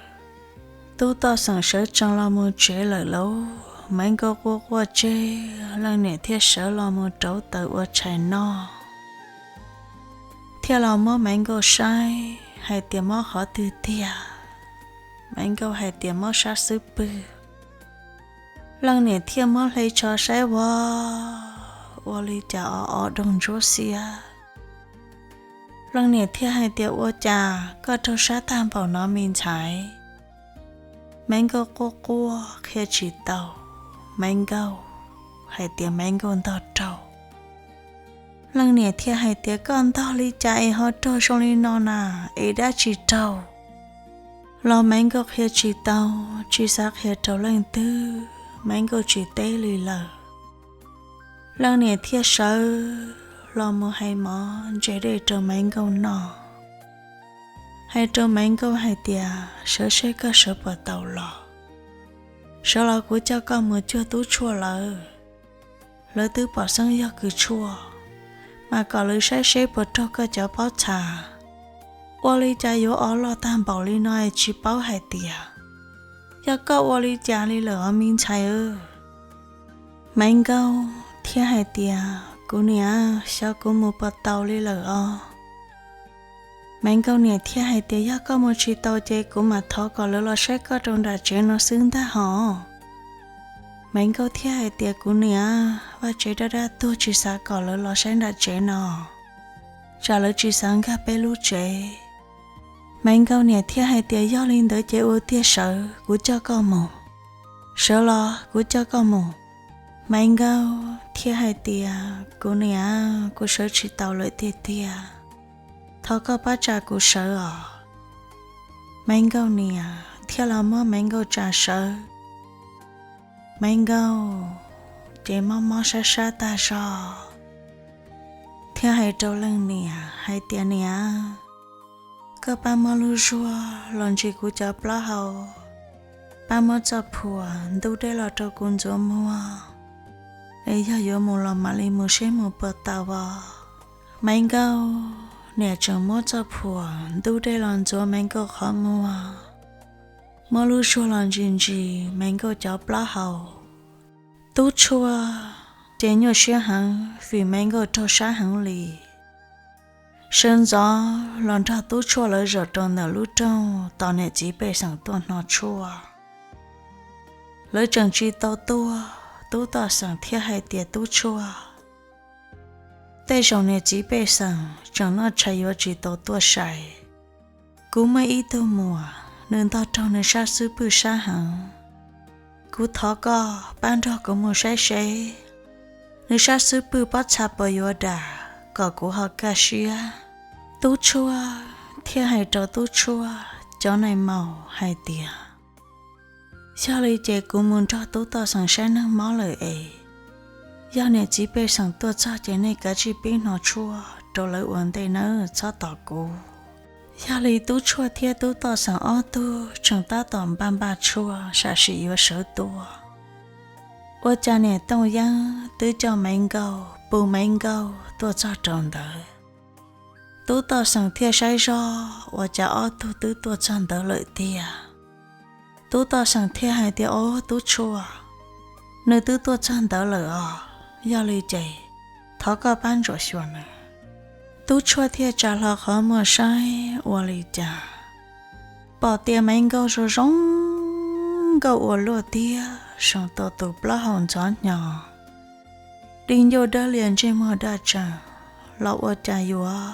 Tub Toj Xeem sawv tsees los mus tsev lawm lauj. Maiv Nkauj quaj quaj tseg, leej niam thiaj sawv los mus rauv taws ua tshais noj, thiaj los muab Maiv Nkauj saib hais tias mob qhov twg tiag. Maiv Nkauj hais tias mob sab xub pwg. Leej niam thiaj muab hle tsho saib ua, ua li cas o o doog ntsuab xiab. Leej niam thiaj hais tias, Ua cas koj raug sab tag npaum no me ntxhais? Maiv Nkauj quaj quaj qhia tsis tau Maiv Nkauj, hais tias Maiv Nkauj ntog raug. Leej niam thiaj hais tias, Koj ntog li cas es ho raug zoo li no na, es dab tsi raug? Los Maiv Nkauj qhia tsis tau, tsis xav qhia rau leej twg, Maiv Nkauj tsis teb li lawm. Leej niam thiaj sawv los mus hais mov ntse dej rau Maiv Nkauj noj, hais rau Maiv Nkauj hais tias, Sawv seb koj sawv puas tau los. Sawv los kuv coj koj mus cuag Tub Tshuaj lawv. Lawv twb pom xeeb yog kws tshuaj, mas kom lawv saib seb puas raug koj cov pob txha. Ua li cas yuav o loj tag npaum li no es tsis paub hais tias, yog koj ua li cas li lawm os me ntxhais. Maiv Nkauj thiaj hais tias, Kuv niam, xyov kuv mus puas tau li lawm os. Maiv Nkauj niam thiaj hais tias, Yog koj mus tsis tau ces kuv mam thov kom lawv los saib koj rau nram tsev no xwb ntag hos. Maiv Nkauj thiaj hais tias, Kuv niam, vaj tsev dab dab tuag tsis xav kom lawv los saib nram tsev no, tsam lawv tsis xav nkag peb lub tsev. Maiv Nkauj niam thiaj hais tias, Yog li ntawd ces ua tiag sawv, kuv coj koj mus. Sawv los kuv coj koj mus. Maiv Nkauj thiaj hais tias, Kuv niam, kuv sawv tsis tau lawm tiag tiag, thov koj pab tsa kuv sawv os. Maiv Nkauj niam thiaj los muab Maiv Nkauj tsa sawv. Maiv Nkauj ces mob mob sab sab tag zog, thiaj hais rau leej niam hais tias, Niam, koj pab muab lub zuag los ntsis kuv cov plaub hau, pab muab txoj phuam ntub dej los rau kuv ntxuav muag, es yog yuav mus los mam li mus seb mus puas tau os. Maiv Nkauj niam tseem muab txoj phuam ntub dej los ntxuav Maiv Nkauj qhov muag, muab lub zuag los ntsis ntsis Maiv Nkauj cov plaub hau. Tub Tshuaj ces nyuaj siab heev vim Maiv Nkauj raug sab heev li. Sawv ntxov los nrog Tub Tshuaj lawv zaum rau ntawm lub rooj tos niam txiv pej xeem tuaj hno tshuaj. Lawv tseem tsis tau tuaj, Tub Toj Xeem thiaj hais tias, Tub Tshuaj, tej zaum niam txiv pej xeem tseem noj tshais yuav tsis tau tuaj sai. Kuv muaj ib tug muam, nws ntog raug nws sab xub pwg sab heev. Kuv thov koj pab nrog kuv mus saib seb nws sab xub pwg pob txha puas yuav dam kom kuv ho kaj siab. Tub Tshuaj thiaj hais rau Tub Tshuaj cov nais maum hais tias, Yog li ces kuv mus nrog Tub Toj Xeem saib neeg mob lawm es, yog niam txiv pej xeem tuaj txog ces nej kav tsij pib hno tshuaj rau lawv ua ntej nawb, txhob tos kuv. Yog li Tub Tshuaj thiab Tub Toj Xeem ob tug tseem tab tom npaj npaj tshuaj sam sim yuav sawv tuaj, ua cas niam Tooj Yeeb twb coj Maiv Nkauj, pus Maiv Nkauj tuaj txog rau ntawd. Tub Toj Xeem thiaj saib zog ua cas ob tug twb tuaj txog ntawd lawm tiag. Tub Toj Xeem thiaj hais tias, Ob, Tub Tshuaj, nws twb tuaj txog ntawd lawm os, yog li ces thov koj pab ntsuam xyuas nws. Tub Tshuaj thiaj tsa hlo qhov muag saib ua li cas, pom tias Maiv Nkauj zoo zoo nkauj ua luaj tiag, zoo tua tus plaub hau ntxhov hnyo, di ncauj dawb lias ntsej muag daj tseem, los ua cas yuav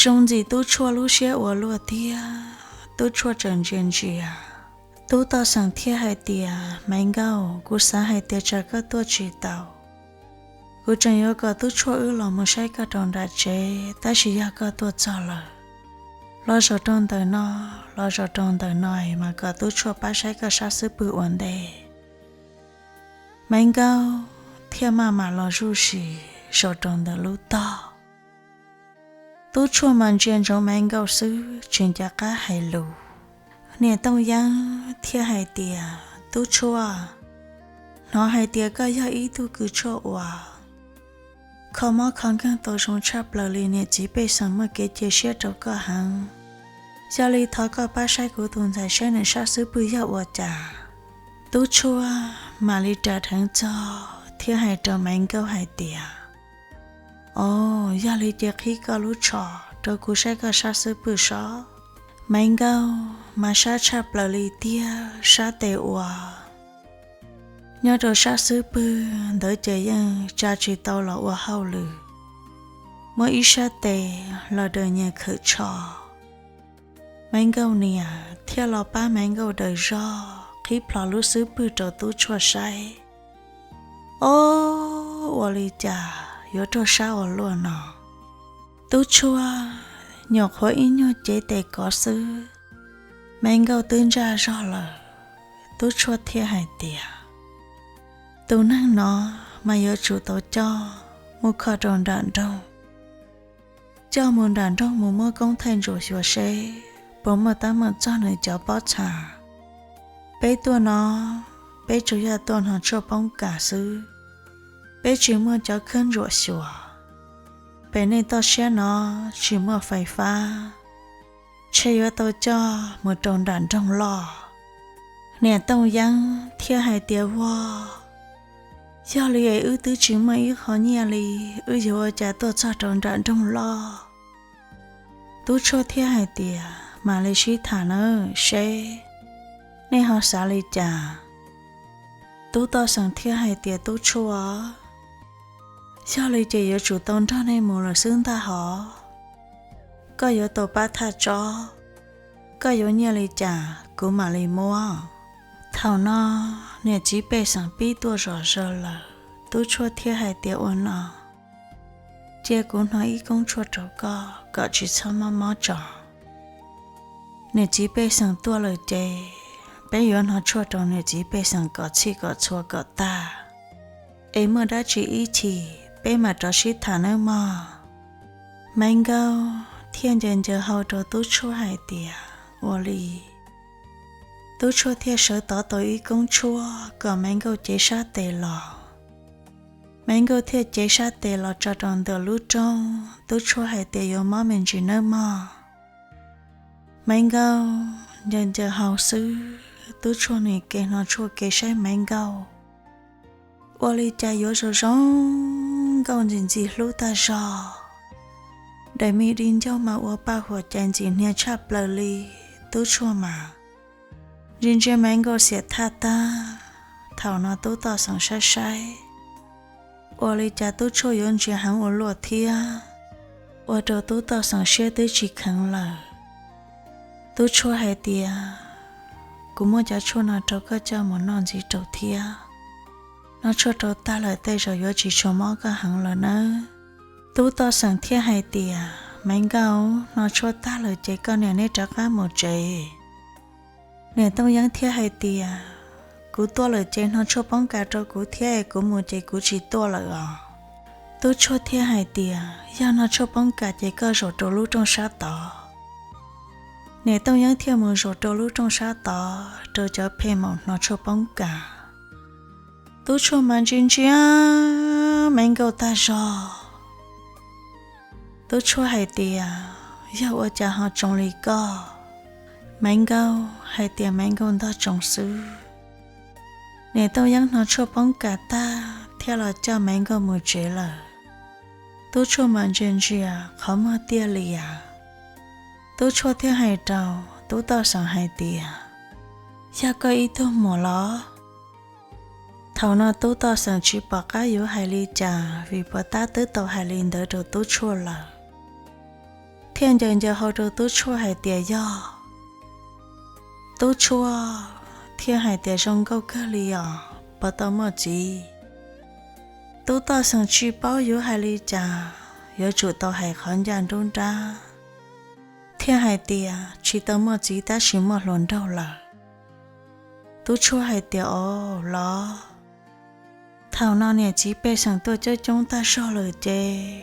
zoo ntxim Tub Tshuaj lub siab ua luaj tiag. Tub Tshuaj tseem ntsia ntsia, Tub Toj Xeem thiaj hais tias, Maiv Nkauj, kuv xav hais tias tsam koj tuaj tsis tau, kuv tseem yuav kom Tub Tshuaj wb los mus saib koj rau nram tsev, tab sis yog koj tuaj txog lawm, los zaum rau ntawm no, los zaum rau ntawm no mas kom Tub Tshuaj pab saib koj sab xub pwg ua ntej. Maiv Nkauj thiaj maj mam los zuj zus zaum rau ntawm lub tog. Tub Tshuaj mas ntsia ntsoov Maiv Nkauj xwb tsis nco qab hais lus. Niam Tooj Yeeb thiaj hais tias, Tub Tshuaj, hnov hais tias koj yog ib tug kws tshuaj uas kho mob kho nkeeg tau zoo tshaj plaws li, niam txiv pej xeem muaj kev cia siab rau koj heev. Yog li thov koj pab saib kuv tus ntxhais saib nws sab xub pwg yog ua cas. Tub Tshuaj mam li ras dheev txog thiab hais rau Maiv Nkauj hais tias, Au, yog li ces qhib koj lub tsho rau kuv saib koj sab xub pwg sob. Maiv Nkauj mas sab tshaj plaws li tiag, sab tes uas nyob rau sab xub pwg ntawd ces yeej tsa tsis tau los ua hauj lwm, muab ib sab tes los daws nyias khawm tsho. Maiv Nkauj niam thiaj los pab Maiv Nkauj daws zog qhib plho lub xub pwg rau Tub Tshuaj saib. Au, ua li cas yuav raug sab ua luaj no. Tub Tshuaj nyuam qhuav ib nyuag cev tes kov xwb, Maiv Nkauj twb ntsaj zog lawm. Tub Tshuaj thiaj hais tias, Tus neeg no mas yuav tsum tau coj mus kho rau nram nroog, coj mus nram nroog mus muab koob thaij ntsuam xyuas seb puas muaj tab muaj txog nws cov pob txha. Peb tuaj no, peb tsuas yog tuaj hno tshuaj poob kas xwb, peb tsis muaj cov khawb ntsuam xyuas. Pem nej toj siab no tsis muaj fais fab, ntshe yuav tau coj mus rau nram nroog loj. Niam Tooj Yeeb thiaj hais tias, Ua, yog li es wb twb tsis muaj ib qho nyiaj li, wb yuav ua cas tuaj txog rau nram nroog loj? Tub Tshuaj thiaj hais tias, Mam li sib tham nawb, seb nej ho xav li cas. Tub Toj Xeem thiaj hais tias, Tub Tshuaj, yog li ces yuav tsum tau nrog nej mus lawm xwb ntag hov. Koj yuav tau pab thaj tsob, koj yuav nyiaj li cas kuv mam li muab. Thaum no niam txiv pej xeem pib tuaj zom zaws lawm, Tub Tshuaj thiaj hais tias, Ua no, cia kuv hno ib koob tshuaj rau koj kom tsis txhob mob mob tso. Niam txiv pej xeem tuaj lawm ces peb yuav hno tshuaj rau niam txiv pej xeem kom txhij kom txhua kom tag, es muaj dab tsi ib chim peb mam rov sib tham nawb mog. Maiv Nkauj thiaj ncaws ncaws hau rau Tub Tshuaj hais tias, Ua li. Tub Tshuaj thiaj sawv tov tau ib koob tshuaj kom Maiv Nkauj cev sab tes los. Maiv Nkauj thiaj cev sab tes los tso rau ntawm lub rooj. Tub Tshuaj hais tias, Yuav mob me ntsis nawb mog. Maiv Nkauj ncaws ncaws hau xwb, Tub Tshuaj nim ke hno tshuaj ke saib Maiv Nkauj, ua li cas yuav zoo zoo nkauj ntxim ntxim hlub tag zog. Daim me di ncauj mas ua paj huam cais ntxim hnia tshaj plaws li. Tub Tshuaj mas ntsia ntsia Maiv Nkauj xiam thaj tag. Thaum no Tub Toj Xeem saib saib, ua li cas Tub Tshuaj yuav ntsia heev ua luaj thiab, ua rau Tub Toj Xeem siab twb tsis kheev lawm. Tub Tshuaj hais tias, Kuv muab cov tshuaj no rau koj coj mus noj ntxiv rau thiab. Noj tshuaj rau tag lawm tej zaum yuav tsis tshua mob koj heev lawm nawb. Tub Toj Xeem thiaj hais tias, Maiv Nkauj, noj tshuaj tag lawm ces koj niam neb rov qab mus tsev. Niam Tooj Yeeb thiaj hais tias, Kuv tuaj lawm ces hno tshuaj poob kas rau kuv thiab, kuv mus ces kuv tsis tuaj lawm os. Tub Tshuaj thiaj hais tias, Yog hno tshuaj poob kas ces koj zaum rau lub rooj sab tod. Niam Tooj Yeeb thiaj mus zaum rau lub rooj sab tod rau cov phe maum hno tshuaj poob kas. Tub Tshuaj mas ntsia ntsia Maiv Nkauj tag zog. Tub Tshuaj hais tias, Yog ua cas ho tsoo li koj? Maiv Nkauj hais tias Maiv Nkauj ntog tsoo xwb. Niam Tooj Yeeb hno tshuaj poob kas tag thiaj los coj Maiv Nkauj mus tsev lawm. Tub Tshuaj mas ntsia ntsia qhov muag tiaj lias. Tub Tshuaj thiaj hais rau Tub Toj Xeem hais tias, Yog koj ib tug muam los? Thaum no Tub Toj Xeem tsis pom qab yuav hais li cas vim puas tab twb tau hais li ntawd rau Tub Tshuaj lawm. Thiaj ncaws ncaws hau rau Tub Tshuaj hais tias, Yog. Tub Tshuaj thiaj hais tias, Zoo nkauj kawg li os, puas tau muaj txiv? Tub Toj Xeem tsis paub yuav hais li cas, yuav tsum tau hais qhov ncaj nruab nrab, thiaj hais tias, Tsis tau muaj txiv tab sis muaj hluas nraug lawm. Tub Tshuaj hais tias, Au los. Thaum no niam txiv pej xeem tuaj coob coob tag zog lawm ces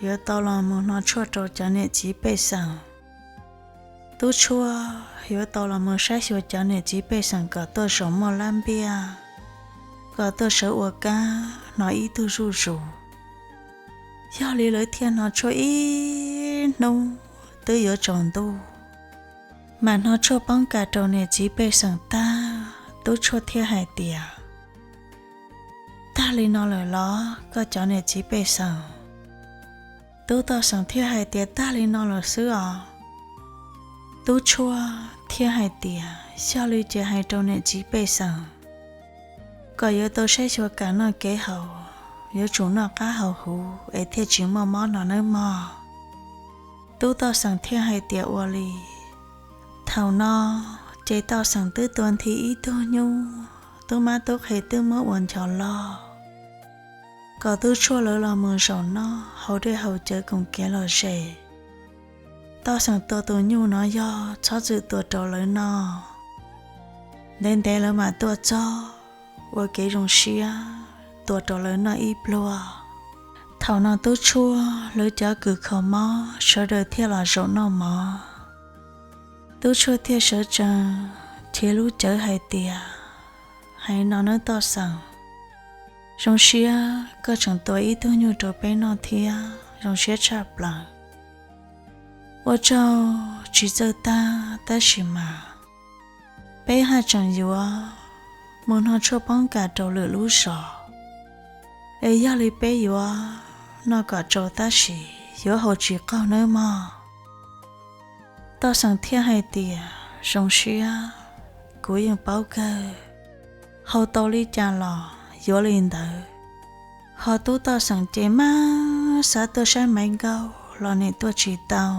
yuav tau los mus hno tshuaj rau cov niam txiv pej xeem. Tub tshuaj yuav tau los mus saib xyuas cov niam txiv pej xeem kom tuaj zaum muaj lab npiaj, kom tuaj sawv ua kab hno ib tug zuj zus. Yog li lawv thiaj hno tshuaj ib hnub twb yuav tsaus ntuj, mas hno tshuaj poob kas rau niam txiv pej xeem tag, tub tshuaj thiaj hais tias, tag li no lawm los koj cov niam txiv pej xeem? Tub toj xeem thiaj hais tias, tag li no lawm xwb os. Tub tshuaj thiaj hais tias, yog li ces hais rau niam txiv pej xeem kom yuav tau saib xyuas kev noj kev haus, yuav tsum noj qab haus huv es thiaj tsis muaj mob no nawb mog. Tub toj xeem thiaj hais tias, ua li. Thaum no ces toj xeem twb tua nthi ib tug nyuj, tub mab tub qhe twb muab ua ncho loj, kom tub tshuaj lawv los mus zaum noj haus dej haus cawv koom kev lom zem. Toj xeem tua tus nyuj no yog txhob txwm tua rau lawv noj, ntev ntev lawv mam tuaj txog, ua kev zoo siab tua rau lawv noj ib pluag. Thaum no tub tshuaj lawv cov kws kho mob sawv daws thiaj los zaum noj mov. Tub tshuaj thiaj sawv tsees chiv lub cawv hais tias, hais no nawb toj xeem, zoo siab koj tseem tua ib tug nyuj rau peb noj thiab, zoo siab tshaj plaws. Ua tsaug tsis txawj tag tab sis mas peb haj tseem yuav mus hno tshuaj poob kas rau lwm lub zos, es yog li peb yuav noj kom tsau tab sis yuav haus tsis qaug nawb mog. Toj xeem thiaj hais tias, zoo siab, kuv yeej paub kawg, haus tau li cas los yuav li ntawd. Ho tub toj xeem ces maj xav tuaj saib Maiv Nkauj los nim tuaj tsis tau,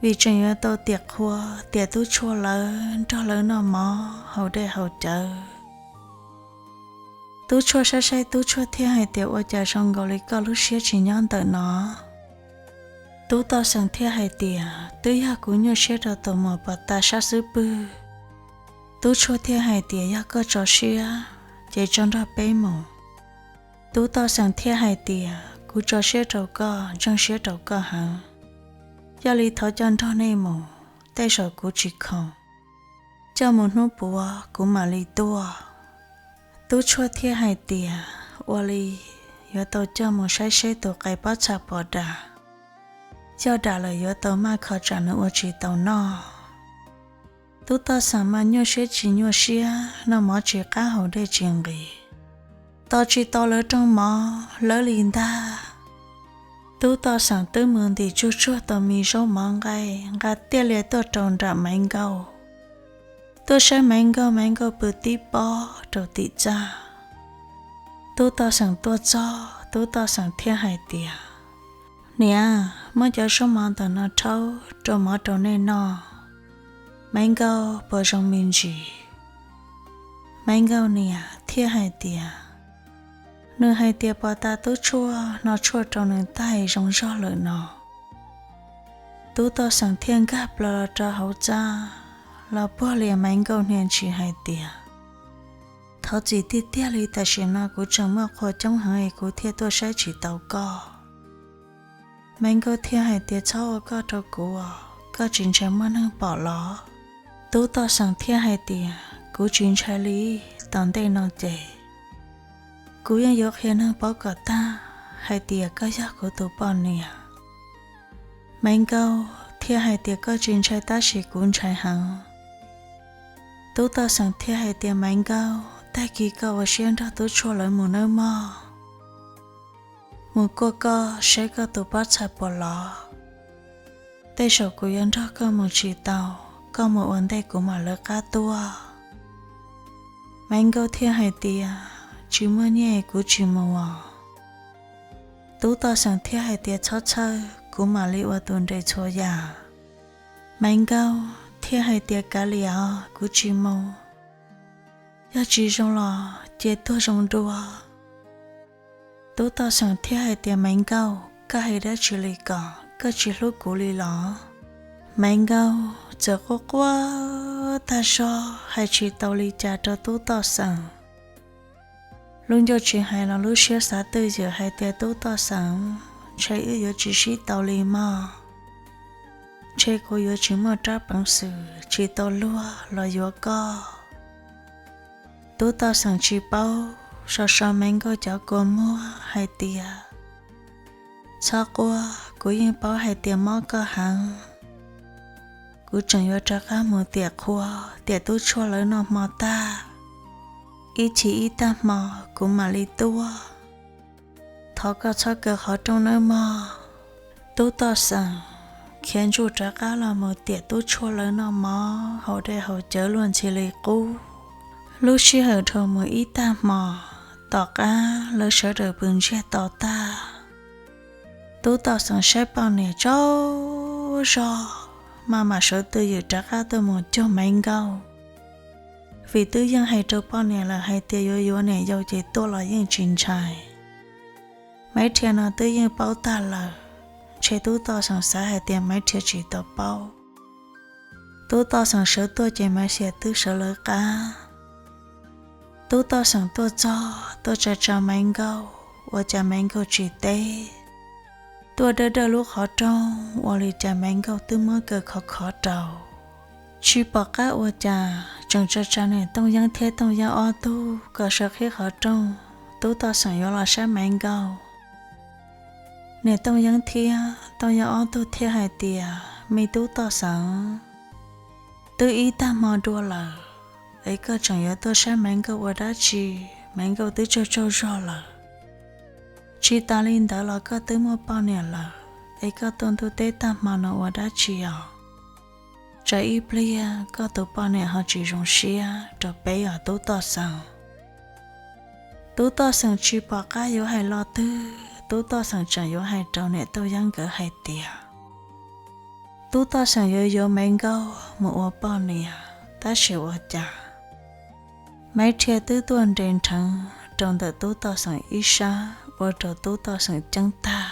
vim tseem yuav tau tiam qhua tiam tub tshuaj lawv nrog lawv noj mov haus dej haus cawv. Tub tshuaj saib saib tub tshuaj thiaj hais tias, ua cas zoo nkaus li koj lub siab tsis nyob ntawm no? Tub toj xeem thiaj hais tias, twb yog kuv nyuaj siab rau tus muam pos tas sab xub pwg. Tub tshuaj thiaj hais tias, yog koj tso siab ces tso nrog peb mus. Tub toj xeem thiaj hais tias, kuv tso siab rau koj, ntseeg siab rau koj heev. Yog li thov coj nrog nej mus, tej zaum kuv tsis khoom, coj mus hnub puav kuv mam li tuaj. Tub tshuaj thiaj hais tias, ua li, yuav tau coj mus saib seb tus qe pob txha pos dam, yog dam lawm yuav tau maj kho tsam nws ua tsis tau noj. Tub toj xeem mas nyuaj siab tsis nyuaj siab, noj mov tsis qab haus dej tsis nqis, tos tsis tau lawv rooj mov lawv li ntag. Tub toj xeem twb mus ntim tsuj tsuag tau me zaub mov nqaij, nqa tiaj lias tuaj rau nram Maiv Nkauj. Tuaj saib Maiv Nkauj, Maiv Nkauj pw tib pob rau tim txaj. Tub toj xeem tuaj txog, tub toj xeem thiaj hais tias, niam, muab cov zaub mov ntawm no rhaub rau mov rau nej noj. Maiv Nkauj puas zoo me ntsis? Maiv Nkauj niam thiaj hais tias, nws hais tias pos tas tub tshuaj hno tshuaj rau nws tag es zoo zog lawm no. Tub toj xeem thiaj nkag plaws los rau hauv txaj, los puag lias Maiv Nkauj hnia ntsis hais tias, thov txim tiag tiag li, tam sim no kuv tseem muaj qhua coob heev es kuv thiaj tuaj saib tsis tau koj. Maiv Nkauj thiaj hais tias, txhob ua koj rau kuv, koj tsis ntshai muaj neeg pom los? Tub toj xeem thiaj hais tias, kuv tsis ntshai li, tom ntej no ces kuv yeej yuav qhia neeg paub kom tag hais tias koj yog kuv tus poj niam. Maiv Nkauj thiaj hais tias, koj tsis ntshai tab sis kuv ntshai heev. Tub toj xeem thiaj hais tias, Maiv Nkauj, tag kis koj ua siab nrog tub tshuaj lawv mus nawb mog. Mus kuaj koj saib koj tus pob txha puas lov. Tej zaum kuv yuav nrog koj mus tsis tau, koj mus ua ntej kuv mam lawv qab tuaj. Maiv Nkauj thiaj hais tias, tsis muaj nyiaj kuv tsis mus os. Tub toj xeem thiaj hais tias, txhob txhawj, kuv mam li ua tus nres txhua yam. Maiv Nkauj thiaj hais tias, kav liam os, kuv tsis mus, yog tsis zoo los cia tuag zoo dua. Tub toj xeem thiaj hais tias, Maiv Nkauj, koj hais dab tsi li ko, koj tsis hlub kuv li los? Maiv Nkauj txawm quaj quaj tag zog hais tsis tau li cas rau tub toj xeem. Lub ncauj tsis hais los lub siab xav twj ywm hais tias tub toj xeem, ntshe wb yuav tsis sib tau li mog. Ntshe kuv yuav tsis muaj rab peev xwm tsis tau luag los yuav koj. Tub Toj Xeem tsis paub, so so Me Nkauj cov kua muag hais tias, txhob quaj, kuv yeej paub hais tias mob koj heev. Kuv tseem yuav rov qab mus tiam qhua, tiam tub tshuaj lawv noj hmo tag, ib chim ib tag hmo kuv mam li tuaj. Thov koj txhob kaw qhov rooj nawb mog. Tub Toj Xeem khiav ntsuj rov qab los mus tiam tub tshuaj lawv noj mov, haus dej haus cawv luag ntxhi li qub. Lub sij hawm dhau mus ib tag hmo, tom qab lawv sawv daws pw ntsiag to tag, Tub Toj Xeem saib poj niam tsaug zog, maj mam sawv twj ywm rov qab tuaj mus cuag Maiv Nkauj. Vim twb yeej hais rau poj niam lawm hais tias yuav yuav niam yau ces tuaj los yeej tsis ntshai. Maiv Rhia no twb yeej paub tag lawm, ntshe Tub Toj Xeem xav hais tias Maiv Rhia tsis tau paub. Tub Toj Xeem sawv tuaj ces Maiv Rhia twb sawv lawv qab. Tub Toj Xeem tuaj txog tuaj tsa tsa Maiv Nkauj, ua cas Maiv Nkauj tsis teb. Tuaj dawj dawj lub qhov rooj, ua li cas Maiv Nkauj twb muab kaw khov khov rau. Tsis pom qab ua cas, tseem tsa tsa niam Tooj Yeeb thiab Tooj Yeeb ob tug kom sawv qhib qhov rooj, Tub Toj Xeem yuav los saib Maiv Nkauj. Niam Tooj Yeeb thiab Tooj Yeeb ob tug thiaj hais tias, me Tub Toj Xeem, twb ib tag hmo dua lawm, es koj tseem yuav tuaj saib Maiv Nkauj ua dab tsi? Maiv Nkauj twb tsaug tsaug zog lawm. Tsis tas li ntawd los koj twb muaj poj niam lawm, es koj tuaj ntuj teb tag hmo no ua dab tsi os? Tsam ib pliag koj tus poj niam ho tsis zoo siab rau peb os Tub Toj Xeem. Tub Toj Xeem tsis pom qab yuav hais lo twg, Tub Toj Xeem tseem yuav hais rau niam Tooj Yeeb nkawd hais tias, Tub Toj Xeem yuav yuav Maiv Nkauj mus ua poj niam, tab sis ua cas Maiv Rhia twb tuaj nres nrheev rau ntawm Tub Toj Xeem ib sab ua rau Tub Toj Xeem ceeb tag.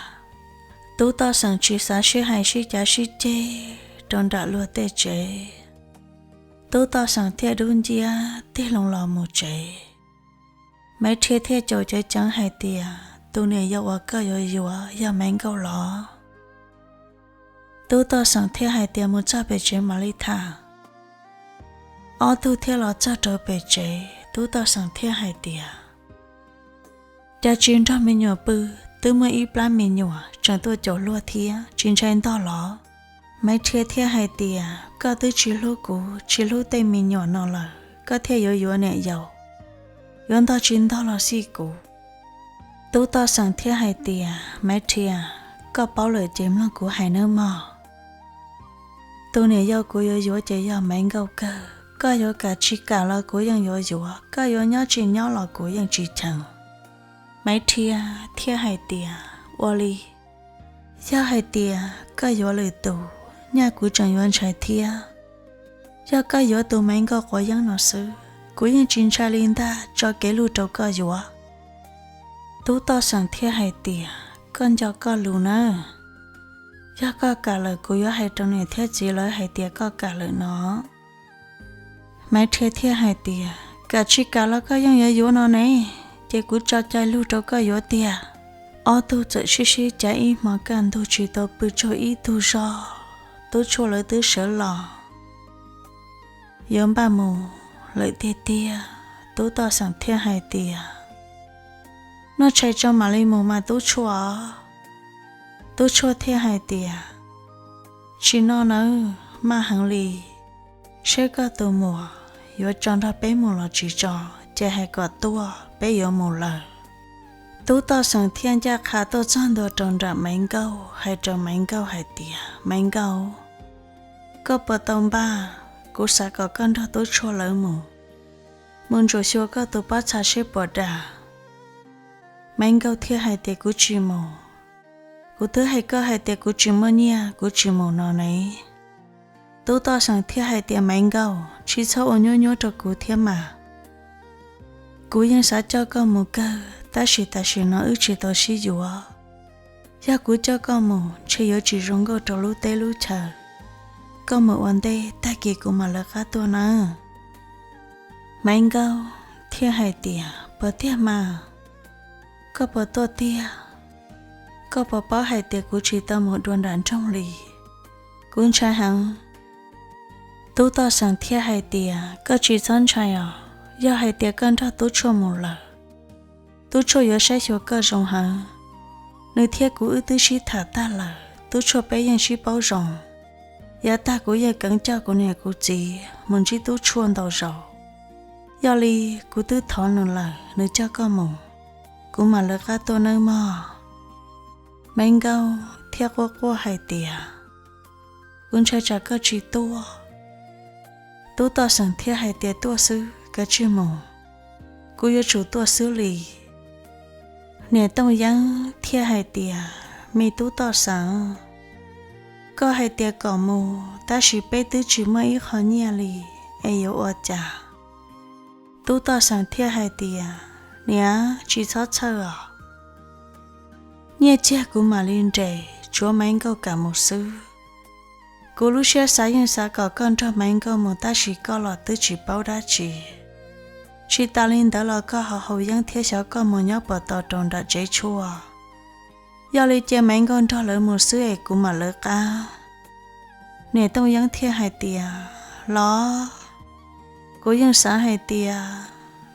Tub Toj Xeem tsis xav sib hais sib cav sib ceg rau nram luag tej tsev. Tub Toj Xeem thiaj dub nciab tig loo los mus tsev. Maiv Rhia thiaj caum ceev ceev hais tias, tus niam yau uas koj yuav yuav yog Maiv Nkauj los? Tub Toj Xeem thiaj hais tias, mus txog pem tsev mam li tham. Ob tug thiaj los txog rau pem tsev, Tub Toj Xeem thiaj hais tias, cas tsis nrog me nyuam pw, twb muaj ib plab me nyuam tseem tuaj caum luag thiab, tsis ntshai ntog los? Maiv Rhia thiaj hais tias, koj twb tsis hlub kuv tsis hlub tej me nyuam no lawm, koj thiaj yuav yuav niam yau, yuav ntog tsis ntog los xij kuv. Tub Toj Xeem thiaj hais tias, Maiv Rhia, koj paub lawm ces mloog kuv hais nawb mog. Tus niam yau kuv yuav yuav ces yog Maiv Nkauj kawg, koj yuav kam tsis kam los kuv yeej yuav yuav, koj yuav nyob tsis nyob los kuv yeej tsis cheem. Maiv Rhia thiaj hais tias, ua li, yog hais tias koj yuav lwm tus, nyaj kuv tseem yuav ntshai thiab. Yog koj yuav tus Maiv Nkauj quav yeeb no xwb, kuv yeej tsis ntshai li ntag, tso kev lug rau koj yuav. Tub Toj Xeem thiaj hais tias, koj nco koj lus nawb, yog koj kam lawm kuv yuav hais rau niam thiab txiv lawv hais tias koj kam lawm no. Maiv Rhia thiaj hais tias, kam tsis kam los koj yeej yuav yuav no ne, ces kuv tso cai lug rau koj yuav tiag. Ob tug txawm sib sib cav ib hmo kaj ntug tsis tau pw tsaug ib tug zog, tub tshuaj lawv twb sawv los yuav npaj mus lawm tiag tiag. Tub Toj Xeem thiaj hais tias, noj tshais tso mam li mus mas tub tshuaj. Tub tshuaj thiaj hais tias, tsis noj nawb, maj heev li, seb koj tus muam yuav tso nrog peb mus los tsis tso, ces hais kom tuaj peb yuav mus lawm. Tub Toj Xeem thiaj ncaj qha tuaj txog ntua rau nram Maiv Nkauj hais rau Maiv Nkauj hais tias, Maiv Nkauj, koj puas tau npaj? Kuv xav kom koj nrog tub tshuaj lawv mus, mus ntsuam xyuas koj tus pob txha seb puas dag. Maiv Nkauj thiaj hais tias, kuv tsis mus, kuv twb hais koj hais tias kuv tsis muaj nyiaj kuv tsis mus no ne. Tub Toj Xeem thiaj hais tias, Maiv Nkauj, tsis txhob ua nyuab nyuab rau kuv thiab mas. Kuv yeej xav coj koj mus kawg, tab sis tam sim no wb tsis tau sib yuav. Yog kuv coj koj mus ntshe yuav tsis zoo nkauj rau lub teb lub chaw. Koj mus ua ntej, tag kis kuv mam lawv qab tuaj nawb. Maiv Nkauj thiaj hais tias, puas tiag mas? Koj puas tuaj tiag? Koj puas paub hais tias kuv tsis tau mus dua nram nroog li? Kuv ntshai heev. Tub toj xeem thiaj hais tias, koj tsis txhob ntshai os, yog hais tias koj nrog tub tshuaj mus lawm, tub tshuaj yuav saib xyuas koj zoo heev. Nws thiab kuv wb twb sib tham tag lawm, tub tshuaj peb yeej sib paub zoo. Yav tag kuv yeej keev coj kuv niam kuv txiv mus ntsib tub tshuaj ntau zaus. Yog li kuv twb thov nws lawm, nws coj koj mus, kuv mam lawv qab tuaj nawb mog. Maiv Nkauj thiaj quaj quaj hais tias, kuv ntshai tsam koj tsis tuaj. Tub toj xeem thiaj hais tias, tuaj xwb, kav tsij mus, kuv yuav tsum tuaj xwb li. Niam Tooj Yeeb thiaj hais tias, me tub toj xeem, koj hais tias kom mus tab sis peb twb tsis muaj ib qho nyiaj li, es yuav ua cas? Tub toj xeem thiaj hais tias, niam, tsis txhob txhawj os, nyiaj txiag kuv mam li nres, tsuav Maiv Nkauj kam mus xwb. Kuv lub siab xav yeej xav kom koj nrog Maiv Nkauj mus tab sis koj los twb tsis paub dab tsi. Tsis tas li ntawd los koj ho haus yeeb thiab, xyov koj mus nyob puas tau rau nram tsev tshuaj. Yog li cia Maiv Nkauj nrog lawv mus xwb es kuv mam lawv qab. Niam Tooj Yeeb thiaj hais tias, los, kuv yeej xav hais tias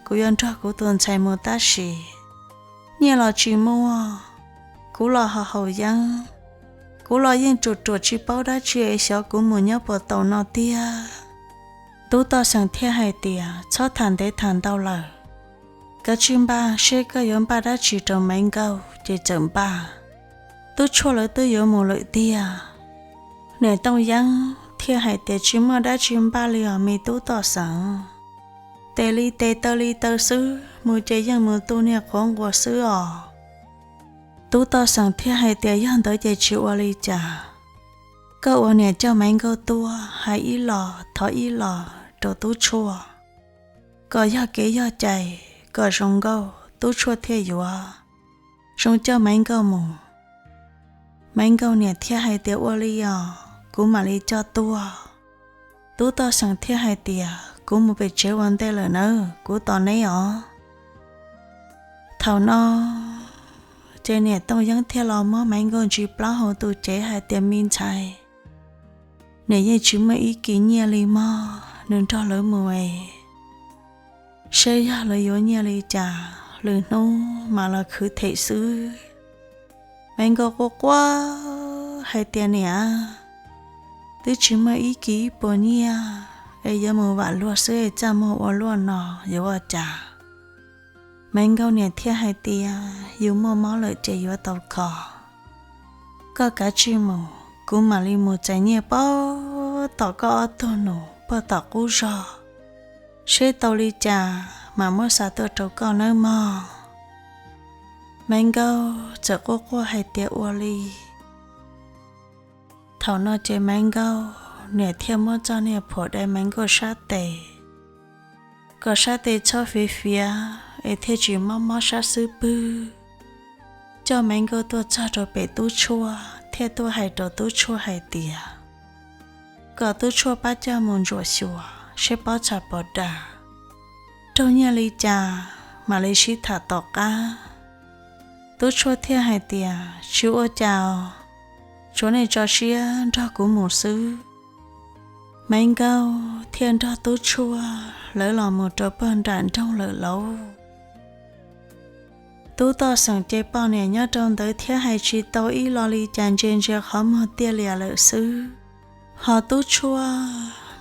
kuv yuav nrog kuv tus ntxhais mus tab sis nyiaj los tsis muaj, kuv los ho haus yeeb, kuv los yeej ruam ruam tsis paub dab tsi es xyov kuv mus nyob puas tau no tiag. Tub toj xeem thiaj hais tias, txhob tham ntev tham ntau lawm, kav tsij npaj, seb koj yuav npaj dab tsi rau Maiv Nkauj ces txawm npaj. Tub tshuaj lawv twb yuav mus lawm tiag. Niam Tooj Yeeb thiaj hais tias, tsis muaj dab tsi npaj li os me tub toj xeem, tes li tes taw li taw xwb, mus ces yeej mus tu niag qhuav nquas xwb os. Tub toj xeem thiaj hais tias, yog ntawd ces tsis ua li cas, koj ua niam coj Maiv Nkauj tuaj, hais ib los thov ib los rau tub tshuaj, kom yog kev yog cai, kom zoo nkauj tub tshuaj thiaj yuav zoo coj Maiv Nkauj mus. Maiv Nkauj niam thiaj hais tias, ua li os, kuv mam li coj tuaj. Tub toj xeem thiaj hais tias, kuv mus pem tsev ua ntej lawm nawb, kuv tos neb os. Thaum no ces niam Tooj Yeeb thiaj los muab Maiv Nkauj ntsis plaub hauv tus cev hais tias, me ntxhais, nws yeej tsis muaj ib kis nyiaj li mog, nws nrog lawv mus es seb yog lawv yuav nyiaj li cas, lwm hnub mam los khwv them xwb. Maiv Nkauj quaj quaj hais tias, niam, twb tsis muaj ib kis ib puas nyiaj es yuav mus vam luag xwb es txaj muag ua luaj no yuav ua cas? Maiv Nkauj niam thiaj hais tias, yus muaj mob lawm ces yuav tau kho. Koj kav tsij mus, kuv mam li mus txais nyiaj pab tom koj ob tug nus pog tom qub zog, seb tau li cas mam muab xa tuaj rau koj nawb mog. Maiv Nkauj txawm quaj quaj hais tias, ua li. Thaum no ces Maiv Nkauj niam thiaj muab txoj niag phuam dai Maiv Nkauj sab tes, kom sab tes txhob fiav fiav es thiaj tsis mob mob sab xub pwg. Coj Maiv Nkauj tuaj txog rau pem tub tshuaj thiaj tuaj hais rau tub tshuaj hais tias, kom tub tshuaj pab coj mus ntsuam xyuas seb pob txha puas dam, raug nyiaj li cas mam li sib tham tom qab. Tub tshuaj thiaj hais tias, tsis ua cas os, tsuav nej tso siab nrog kuv mus xwb. Maiv Nkauj thiaj nrog tub tshuaj lawv los mus rau pog nram nroog lawm lauj. Tub toj xeem ces poj niam nyob rau ntawd thiab hais tsis tau ib lo li cas, ntsia ntsia qhov muag tiaj lias lawm xwb. Ho tub tshuaj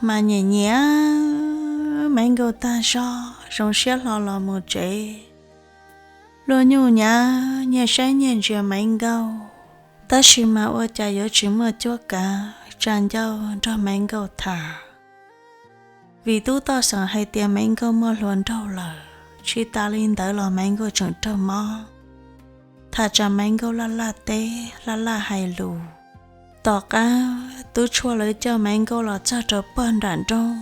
mas nyiam nyiam Maiv Nkauj tag zog, zoo siab hlo los mus tsev. Luag nyuj nyav nyiag saib nyiag ntsia Maiv Nkauj, tab sis mas ua cas yuav tsis muaj cuab kav tsa ncauj nrog Maiv Nkauj tham. Vim tub toj xeem hais tias Maiv Nkauj muaj hluas nraug lawm, tsis tas li ntawd los Maiv Nkauj tseem raug mob. Tham tsam Maiv Nkauj laj laj teb laj laj hais lus. Tom qab tub tshuaj lawv coj Maiv Nkauj los txog rau pog nram nroog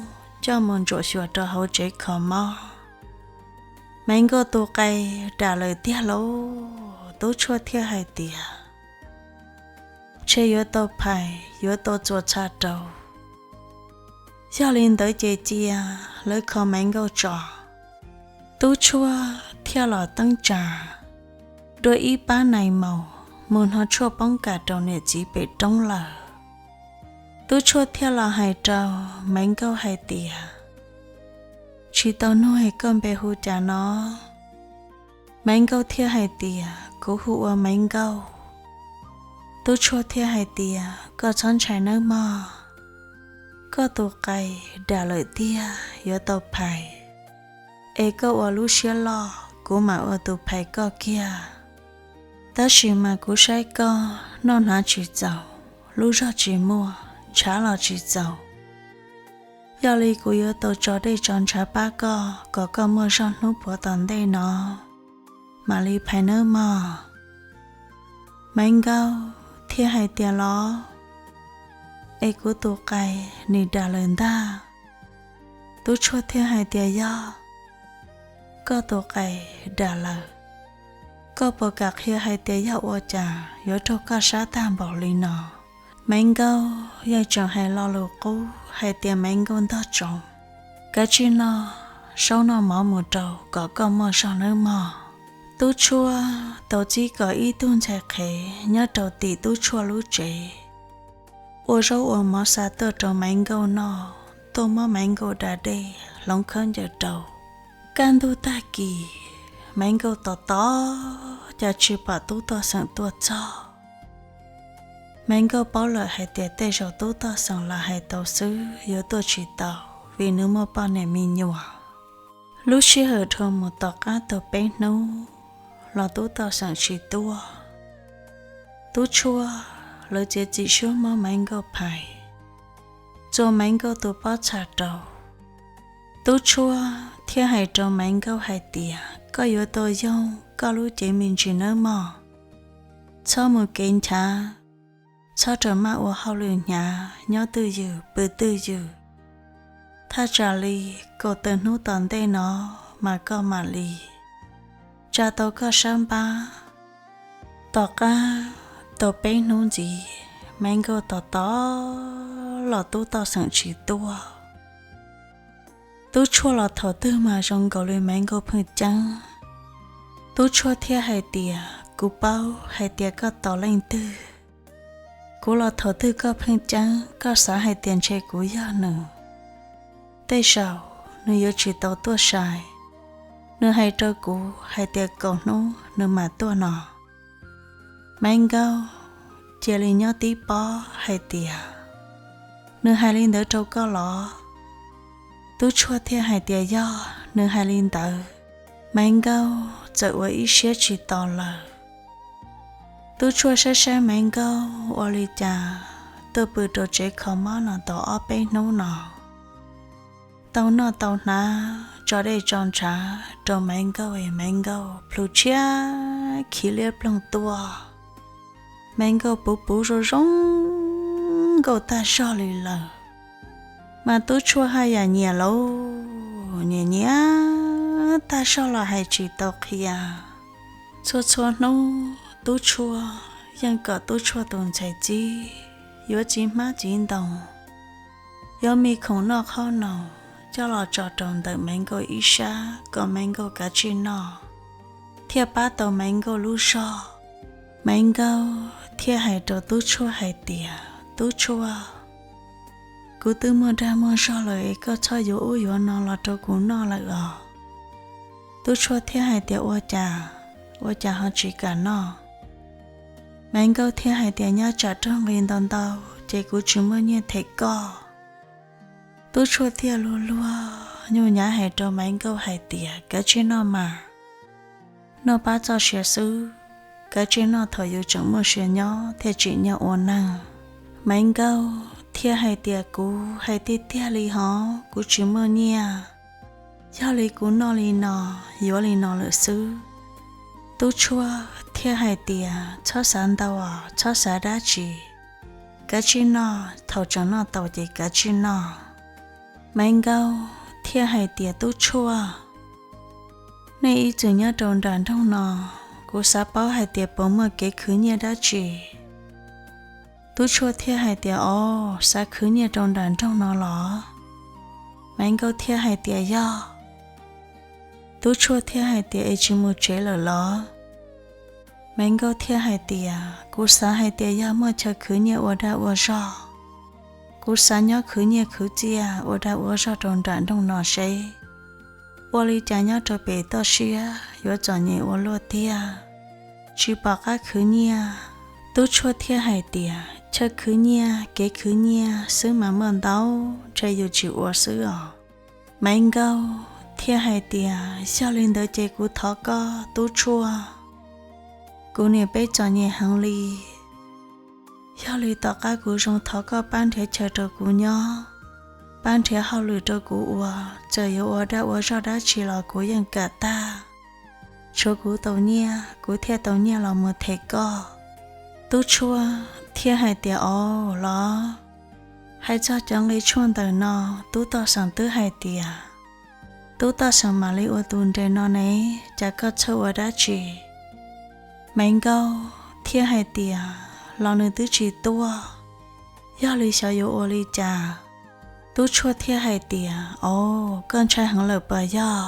coj mus ntsuam xyuas rau hauv tsev kho mob. Maiv Nkauj tus qe dam lawm tiag lauj. Tub tshuaj thiaj hais tias, ntshe yuav tau phais, yuav tau txuas txha rau. Yog li ntawd ces cia lawv kho Maiv Nkauj tso. Tub tshuaj thiaj los teeb tsa dua ib pab nais maus mus hnov tshuaj poob kam rau niam txiv pem roob lawm. Tub tshuaj thiaj los hais rau Maiv Nkauj hais tias, Tsis tau nug es koj npe hu cas no? Maiv Nkauj thiaj hais tias, Kuv hu ua Maiv Nkauj. Tub tshuaj thiaj hais tias, Koj txhob ntshai nawb mog, koj tus qais dam lawm tiag, yuav tau phais, es koj ua lub siab loj, kuv mam ua tus phais koj kiag. Tab sis mas kuv saib koj noj hnav tsis txaus, lub zog tsis muaj, ntshav los tsis txaus. Yog li kuv yuav tau tso dej tso ntshav pab koj kom koj muaj zog hnub puav tom ntej no mam li phais nawb mog. Maiv Nkauj thiaj hais tias, Los, es kuv tus qais nim dam lawm ntag? Tub tshuaj thiaj hais tias, Yog, koj tus qais dam lawm. Koj puas kam qhia hais tias yog ua cas yuav raug koj sab tag npaum li no? Maiv Nkauj yeej tseem hais lo lus qub hais tias Maiv Nkauj ntog tsoom, kav tsij noj, saub noj mov mus rau kom koj muaj zog nawb mog. Tub tshuaj tau txib kom ib tug ntxhais qhev nyob rau tim tub tshuaj lub tsev ua zaub ua mov xa tuaj rau Maiv Nkauj noj, tuaj muab Maiv Nkauj da dej hloov khaub ncaws rau. Kaj ntug tag kis, Maiv Nkauj tos tos cas tsis pom tub toj xeem tuaj txog. Maiv Nkauj paub lawm hais tias tej zaum tub toj xeem los hais tau xwb, yuav tuaj tsis tau vim nws muaj poj niam me nyuam. Lub sij hawm dhau mus tom qab tau peb hnub los tub toj xeem tsis tuaj. Tub tshuaj lawv txiav txim suab muab Maiv Nkauj phais, txua Maiv Nkauj tus pob txha rau. Tub tshuaj thiaj hais rau Maiv Nkauj hais tias, Koj yuav tau yoog koj lub cev me ntsis nawb mog. Txhob mus kev nchav, txhob raws maj ua hauj lwm hnyav, nyob twj ywm pw twj ywm. Thaj tsam li kaum tawm hnub tom ntej no mas koj mam li tsa tau koj sab npab. Tom qab tau peb hnub ntxiv, Maiv Nkauj tos tos los tub toj xeem tsis tuaj. Tub tshuaj los thaum twg mas zoo nkaus li Maiv Nkauj pheej ceeb. Tub tshuaj thiaj hais tias, Kuv paub hais tias koj tos leej twg. Kuv los thaum twg koj pheej ceeb, koj xav hais tias ntshe kuv yog nws. Tej zaum nws yuav tsis tau tuaj sai. Nws hais rau kuv hais tias kaum hnub nws mam tuaj no. Maiv Nkauj cia li nyob tib pob hais tias, Nws hais li ntawd rau koj los? Tub tshuaj thiaj hais tias, Yog, nws hais li ntawd. Maiv Nkauj txawm ua ib siab tsis tos lawm. Tub tshuaj saib saib Maiv Nkauj ua li cas tuaj pw rau tsev kho mob no tau ob peb hnub no. Tau noj tau hnav, tso dej tso ntshav rau Maiv Nkauj es Maiv Nkauj plhu tshiab khiv liab ploog tuaj. Maiv Nkauj puv puv zoo zoo nkauj tag zog li lawm, mas tub tshuaj haj yam nyiam lauj, nyiam nyiam tag zog los hais tsis tau qhia. Txhua txhua hnub tub tshuaj yeej kom tub tshuaj tus ntxhais txib yuav txiv hmab txiv ntoo, yuav me khoom noj qhob noom coj los tso rau ntawm Maiv Nkauj ib sab kom Maiv Nkauj kav tsij noj, thiaj pab tau Maiv Nkauj lub zog. Maiv Nkauj thiaj hais rau tub tshuaj hais tias, Tub tshuaj, kuv twb muaj dag muaj zog lawm es koj txhob yuav ub yuav no los rau kuv noj lawm os. Tub tshuaj thiaj hais tias, Ua cas, ua cas ho tsis kam noj? Maiv Nkauj thiaj hais tias, Nyob tsam raug nqi ntau ntau ces kuv tsis muaj nyiaj them koj. Tub tshuaj thiaj luag luag nyuj nyav hais rau Maiv Nkauj hais tias, Kav tsij noj mas, noj pab txoj sia xwb, kav tsij noj thaum yus tseem muaj sia nyob thiaj tsim nyog ua neeg. Maiv Nkauj thiaj hais tias, Kuv hais tiag tiag li hov, kuv tsis muaj nyiaj. Yog li kuv noj li no, yuav li no lawm xwb. Tub tshuaj thiaj hais tias, Txhob xav ntau os, txhob xav dab tsi, kav tsij noj, thaum tseem noj tau ces kav tsij noj. Maiv Nkauj thiaj hais tias, Tub tshuaj, nej ib txwm nyob rau nram nroog no, kuv xav paub hais tias puas muaj kev khwv nyiaj dab tsi. Tub tshuaj thiaj hais tias, Os, xav khwv nyiaj rau nram nroog no los? Maiv Nkauj thiaj hais tias, Yog. Tub tshuaj thiaj hais tias, Es tsis mus tsev lawm los? Maiv Nkauj thiaj hais tias, kuv xav hais tias yog muaj chaw khwv nyiaj ua dag ua zog, kuv xav nyob khwv nyiaj khwv txiaj ua dag ua zog rau nram nroog no seb ua li cas nyob rau pem toj siab yuav txom nyem ua luaj tiag, tsis pom qab khwv nyiaj. Tub Tshuaj thiaj hais tias, chaw khwv nyiaj kev khwv nyiaj xwb mas muaj ntau, ntshe yus tsis ua xwb os. Maiv Nkauj thiaj hais tias, yog li ntawd ces kuv thov koj Tub Tshuaj, kuv niam peb txom nyem heev li. Yog li tom qab kuv zoo thov koj pab nrhiav chaw rau kuv nyob, pab nrhiav hauj lwm rau kuv ua, txawm yuav ua dag ua zog dab tsi los kuv yeej kam tag. Tshuav kuv tau nyiaj, kuv thiaj tau nyiaj los mus them koj. Tub Tshuaj thiaj hais tias, au los, hais txog cov nqi tshuaj ntawm no, tub toj xeem twb hais tias tub toj xeem mam li ua tus nres no ne, cas koj txhawj ua dab tsi? Maiv Nkauj thiaj hais tias, los nws twb tsis tuaj, yog li xyov yuav ua li cas. Tub Tshuaj thiaj hais tias, au, koj ntshai heev lawm puas yog?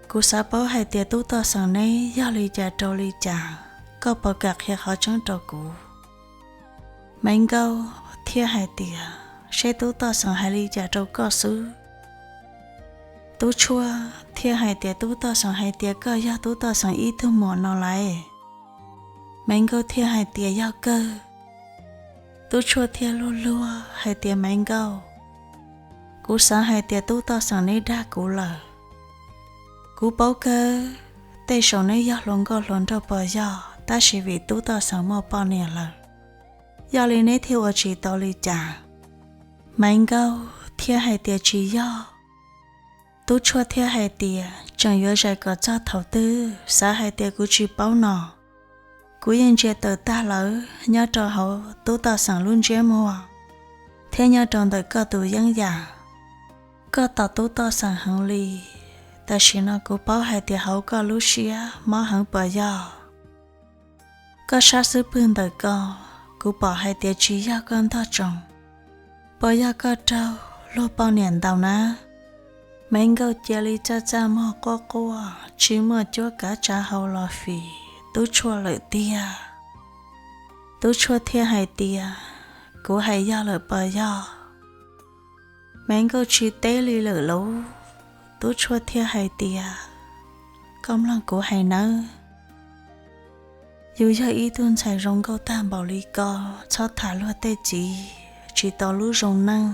Kuv xav paub hais tias tub toj xeem neb yog li cas rau li cas, koj puas kam qhia qhov tseeb rau kuv? Maiv Nkauj thiaj hais tias, seb tub toj xeem hais li cas rau koj xwb. Tub Tshuaj thiaj hais tias, tub toj xeem hais tias koj yog tub toj xeem ib tug muam no lauj. Maiv Nkauj thiaj hais tias, yog kawg. Tub Tshuaj thiaj luag luag hais tias, Maiv Nkauj, kuv xav hais tias tub toj xeem neb dag kuv lawm. Kuv paub kawg, tej zaum neb yog hluas nkauj hluas nraug puas yog, tab sis vim tub toj xeem muaj poj niam lawm, yog li neb thiaj ua tsis tau li cas. Maiv Nkauj thiaj hais tias, tsis yog. Tub Tshuaj thiaj hais tias, tseem yuav zais kom txog thaum twg, xav hais tias kuv tsis paub no, kuv yeej ntsia tawm tag lawm nyob rau hauv tub toj xeem lub ntsiab muag thiab nyob rau ntawm koj tus yeeb yam. Koj tos tub toj xeem heev li, tam sim no kuv paub hais tias hauv koj lub siab mob heev puas yog? Koj sab xub pwg ntawm ko, kuv pom hais tias tsis yog koj ntog tsoos, puas yog koj raug luag poj niam ntaus na? Maiv Nkauj cia li txaj txaj muag quaj quaj tsis muaj cuab kav tsa hau los vim Tub Tshuaj lawm tiag. Tub Tshuaj thiaj hais tias, kuv hais yog lawm puas yog? Maiv Nkauj tsis teb li lawm lauj. Tub Tshuaj thiaj hais tias, koj mloog kuv hais nawb. Yus yog ib tug ntxhais zoo nkauj tag npaum li ko, txhob tham luag tej txiv tsis tau lub zoo neej.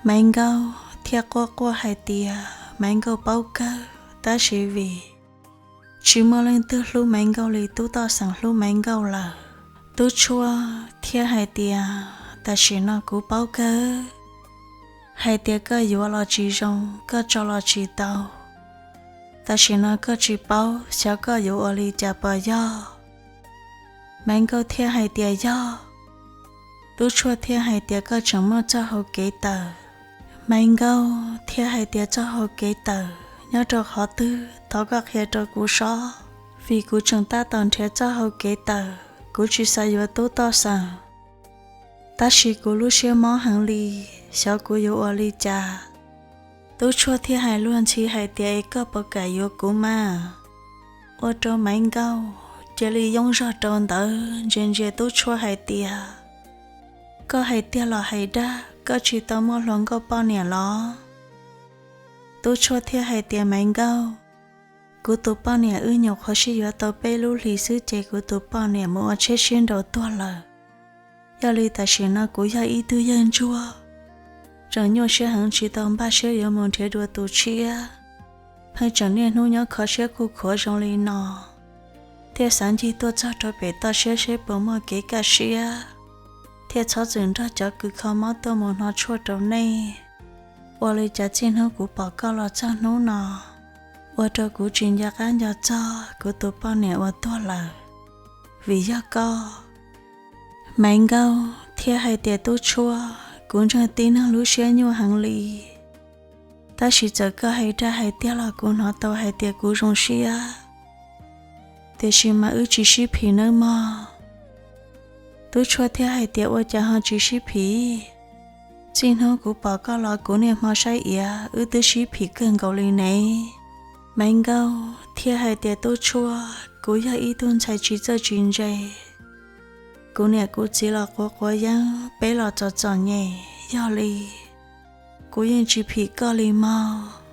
Maiv Nkauj thiaj quaj quaj hais tias Maiv Nkauj paub kawg, tab sis vim tsis muaj leej twg hlub Maiv Nkauj li tub toj xeem hlub Maiv Nkauj lawm. Tub Tshuaj thiaj hais tias, tam sim no kuv paub kawg, hais tias koj yuav los tsis zoo, koj tso los tsis tau. Tam sim no koj tsis paub, xyov koj yuav ua li cas puas yog? Maiv Nkauj thiaj hais tias yog. Tub Tshuaj thiaj hais tias koj tseem muaj txoj hau kev tawm. Maiv Nkauj thiaj hais tias txoj hau kev tawm nyob rau qhov twg, thov koj qhia rau kuv sob, vim kuv tseem tab tom nrhiav txoj hau kev tawm, kuv tsis xav yuav tub toj xeem, tab sis kuv lub siab mob heev li, xyov kuv yuav ua li cas. Tub Tshuaj thiaj hais luag ntxhi hais tias es koj puas kam yuav kuv mas? Ua rau Maiv Nkauj cia li yoob zog rau ntawd ntsia ntsia Tub Tshuaj hais tias, koj hais tiag los hais dag, koj tsis tau muaj hluas nkauj poj niam los? Tub Tshuaj thiaj hais tias Maiv Nkauj, kuv tus poj niam wb nyuam qhuav sib yuav tau peb lub hlis xwb ces kuv tus poj niam mus ua tsheb siab nraus tuag lawm. Yog li tam sim no kuv yog ib tug yawg ntsuag, tseem nyuaj siab heev tsis tau npaj siab yuav mus nrhiav dua tus tshiab. Pheej tseem niaj hnub nyob kho siab kuj khuav zoo li no, thiaj xav ncig tuaj txog rau pem toj siab seb puas muaj kev kaj siab, thiaj txhob txwm nrog cov kws kho mob tuaj mus hno tshuaj rau nej. Ua li cas txij hnub kuv pom koj los txog hnub no, ua rau kuv tsis nco qab nco txog kuv tus poj niam uas tuag lawm vim yog koj. Maiv Nkauj thiaj hais tias Tub Tshuaj, kuv ntseeg tib neeg lub siab nyuaj heev li, tab sis txawm koj hais dag hais tiag los kuv hnov tau hais tias kuv zoo siab, tiam sis mas wb tsis sib phim nawb mog. Tub Tshuaj thiaj hais tias ua cas ho tsis sib phim? Txij hnub kuv pom koj los kuv niaj hmo saib iav wb twb sib phim kawg nkaus li ne. Maiv Nkauj thiaj hais tias Tub Tshuaj, kuv yog ib tug ntxhais tsis txawj tsis ntse. Kuv niam kuv txiv los quav quav yeeb, peb los txom txom nyem, yog li kuv yeej tsis phim koj li mog.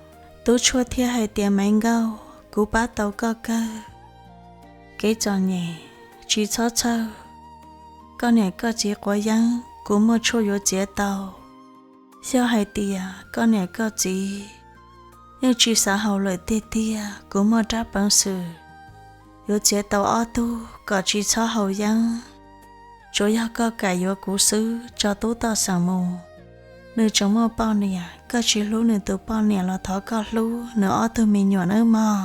Tub Tshuaj thiaj hais tias, Maiv Nkauj, kuv pab tau koj kawg. Kev txom nyem tsis txhob txhawj, koj niam koj txiv quav yeeb kuv muaj tshuaj yuav txiav tau. Yog hais tias koj niam koj txiv yeej tsis xav haus lawm tiag tiag, kuv muaj rab peev xwm yuav txiav tau ob tug kom tsis txhob haus yeeb. Tsuas yog koj kam yuav kuv xwb, tso tub Toj Xeem mus. Nws tseem muaj poj niam, koj tsis hlub nws tus poj niam los thov koj hlub nws ob tug me nyuam nawb mog.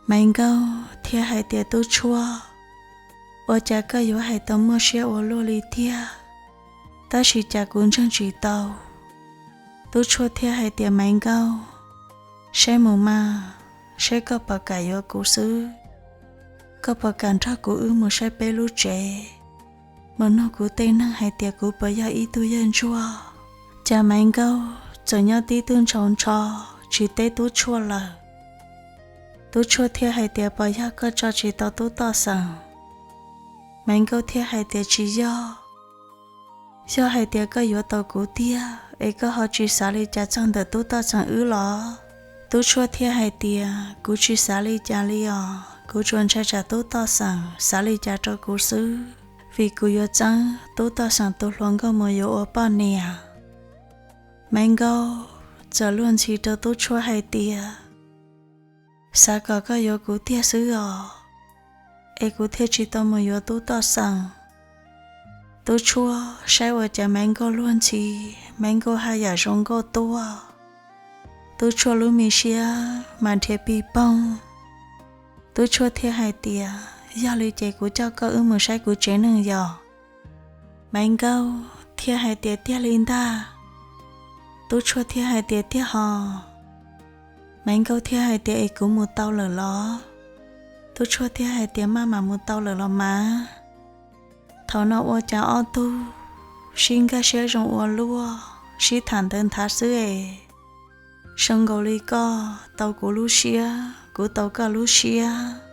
Maiv Nkauj thiaj hais tias, Tub Tshuaj, ua cas koj yuav hais tau muaj siab ua luaj li tiag? Tab sis cas kuv ntseeg tsis tau. Tub Tshuaj thiaj hais tias, Maiv Nkauj, saib mus mas, saib koj puas kam yuav kuv xwb. Koj puas kam nrog kuv wb mus saib peb lub tsev, mus nug kuv tej neeg hais tias kuv puas yog ib tug yawg ntsuag? Cas Maiv Nkauj txawm nyob tib tug ntshaus ntsho tsis teb Tub Tshuaj lawm. Tub Tshuaj thiaj hais tias, Puas yog koj tso tsis tau tub Toj Xeem? Maiv Nkauj thiaj hais tias, Tsis yog. Yog hais tias koj yuav tau kuv tiag es koj ho tsis xav li cas txog ntawm tub Toj Xeem wb los? Tub Tshuaj thiaj hais tias, Kuv tsis xav li cas li os, kuv tsuas ntshai tsam tub Toj Xeem xav li cas rau kuv xwb, vim kuv yuav txeeb tub Toj Xeem tus hluas nkauj mus yuav ua poj niam. Maiv Nkauj txawm luag ntxhi rau Tub Tshuaj hais tias, Xav kom koj yuav kuv tiag xwb os, es kuv thiaj tsis tau mus yuav tub Toj Xeem. Tub Tshuaj saib ua cas Maiv Nkauj luag ntxhi, Maiv Nkauj haj yam zoo nkauj tuaj. Tub Tshuaj lub me siab mas nrhiav pig poog. Tub Tshuaj thiaj hais tias, Yog li ces kuv coj koj wb mus saib kuv tsev neeg yom? Maiv Nkauj thiaj hais tias, Tiag li ntag. Tub Tshuaj thiaj hais tias, Tiag hos. Maiv Nkauj thiaj hais tias, Es kuv mus tau lawm los? Tub Tshuaj thiaj hais tias, Maj mam mus tau lawm los mas. Thaum no ua cas ob tug sib nkag siab zoo ua luaj, sib tham ntawv nthav xwb es, zoo nkaus li koj tau kuv lub siab, kuv tau koj lub siab.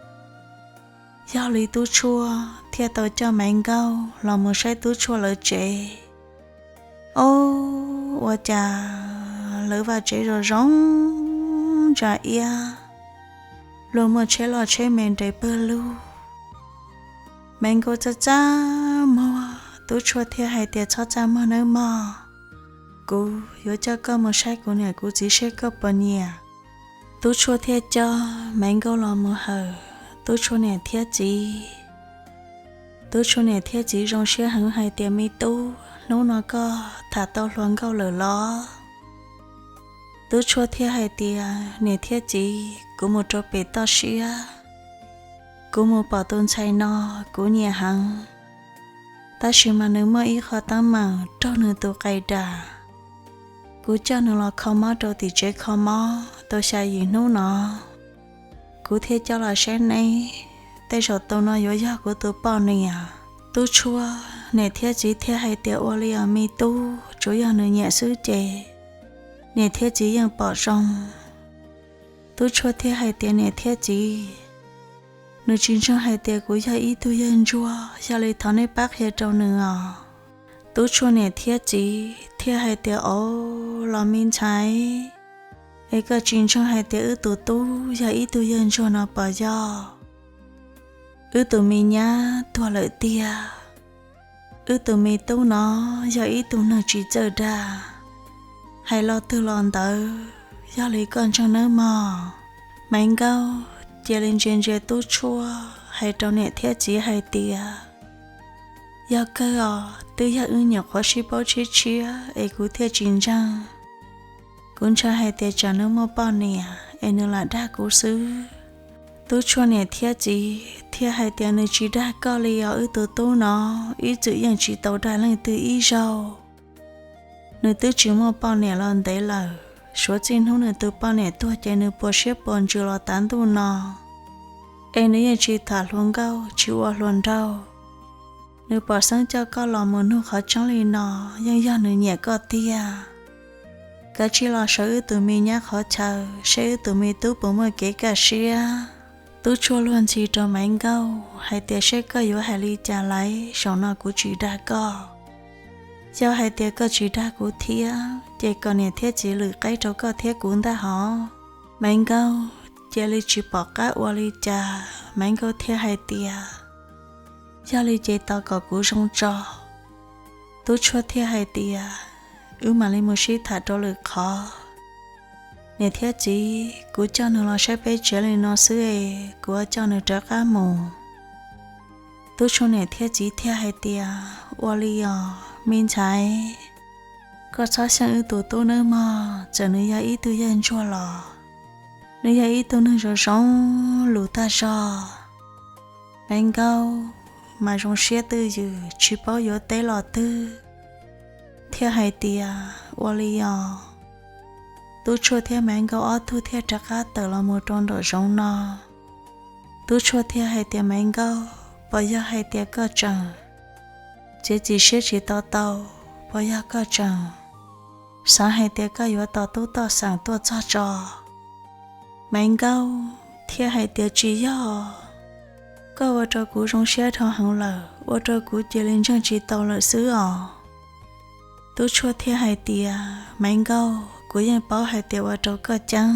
Yog li Tub Tshuaj thiaj tau coj Maiv Nkauj los mus saib Tub Tshuaj lawv tsev. Ob, ua cas lawv vaj tsev zoo zoo ntsa iab, luag muaj tsheb loj tsheb me nres pawg lug. Maiv Nkauj txaj txaj muag, Tub Tshuaj thiaj hais tias, Txhob txaj muag nawb mog, kuv yuav coj koj mus saib kuv niam kuv txiv seb koj puas nyiam. Tub Tshuaj thiaj coj Maiv Nkauj los mus hawm Tub Tshuaj niam thiab txiv. Tub Tshuaj niam thiab txiv zoo siab heev hais tias, Me tub, hnub no koj tham tau hluas nkauj lawm los? Tub Tshuaj thiaj hais tias, Niam thiab txiv, kuv mus rau pem toj siab, kuv mus pom tus ntxhais no, kuv nyiam heev. Tab sis mas nws muaj ib qho teeb meem raug nws tus qais das. Kuv coj nws los kho mob rau tim tsev kho mob tau xya yim hnub no, kuv thiaj coj los saib neb, tej zaum tus no yuav yog kuv tus poj niam. Tub Tshuaj niam thiab txiv thiaj hais tias, Ua li os me tub, tsuav yog nws nyiam xwb ces niam thiab txiv yeej pom zoo. Tub Tshuaj thiaj hais tias, Niam thiab txiv, nws tsis ntseeg hais tias kuv yog ib tug yawg ntsuag, yog li thov neb pab qhia rau nws os. Tub Tshuaj niam thiab txiv thiaj hais tias, Au, los me ntxhais, es koj tsis ntseeg hais tias wb tus tub yog ib tug yawg ntsuag no puas yog? Wb tus me nyab tuag lawm tiag. Wb tus me tub no yog ib tug neeg tsis txawj dag, hais lo twg los ntawd, yog li koj ntseeg nawb mog. Maiv Nkauj cia li ntsia ntsia Tub Tshuaj hais rau niam thiab txiv hais tias, Yog kawg os, twb yog wb nyuam qhuav sib paub tshiab tshiab es kuv thiaj tsis ntseeg. Kuv ntshai hais tias tsam nws muaj poj niam es nws lam dag kuv xwb. Tub Tshuaj niam thiab txiv thiaj hais tias, Nws tsis dag koj li os, wb tus tub no ib txwm yeej tsis tau dag leej twg ib zaug. Nws twb tsis muaj poj niam los ntev lawm, suav txij hnub nws tus poj niam tuag ces nws puas siab puas ntsws los tav ntuj no, es nws yeej tsis tham hluas nkauj tsis ua hluas nraug. Nws pom xeeb coj koj los mus nug qhov tseeb li no, yeej yog nws nyiam koj tiag. Kav tsij los sawv wb tus me nyab qhov chaw, seb wb tus me tub puas muaj kev kaj siab. Tub Tshuaj luag ntxhi rau Maiv Nkauj hais tias, Saib koj yuav hais li cas lawm, zaum no kuv tsis dag koj. Yog hais tias koj tsis dag kuv thiab ces kom niam thiab txiv lwm qeb rau koj thiab kuv ntag hov. Maiv Nkauj cia li tsis pom qab ua li cas, Maiv Nkauj thiaj hais tias, Yog li ces tos kom kuv zoo tso. Tub Tshuaj thiaj hais tias, Wb mam li mus sib tham rau lwm qhov. Niam thiab txiv, kuv coj nws los saib peb tsev li no xwb es kuv yuav coj nws rov qab mus. Tub Tshuaj niam thiab txiv thiaj hais tias, Ua li os me ntxhais, koj txhob xyeej wb tus tub nawb mog, txawm nws yog ib tug yawg ntsuag los nws yog ib tug neeg zoo zoo lus tag zog. Maiv Nkauj mas zoo siab twj ywm tsis paub yuav teb los twg, thiaj hais tias, Ua li os. Tub Tshuaj thiab Maiv Nkauj ob tug thiaj rov qab tawm los mus rau nraum zoov no. Tub Tshuaj thiaj hais tias, Maiv Nkauj, puas yog hais tias koj tseem txiav txim siab tsis tau tau? Puas yog koj tseem xav hais tias koj yuav tos tub toj xeem tuaj txog tso? Maiv Nkauj thiaj hais tias, Tsis yog, koj ua rau kuv zoo siab dhau heev lawm, ua rau kuv cia li ntseeg tsis tau lawm xwb os. Tub Tshuaj thiaj hais tias, Maiv Nkauj, kuv yeej paub hais tias ua rau koj ceeb,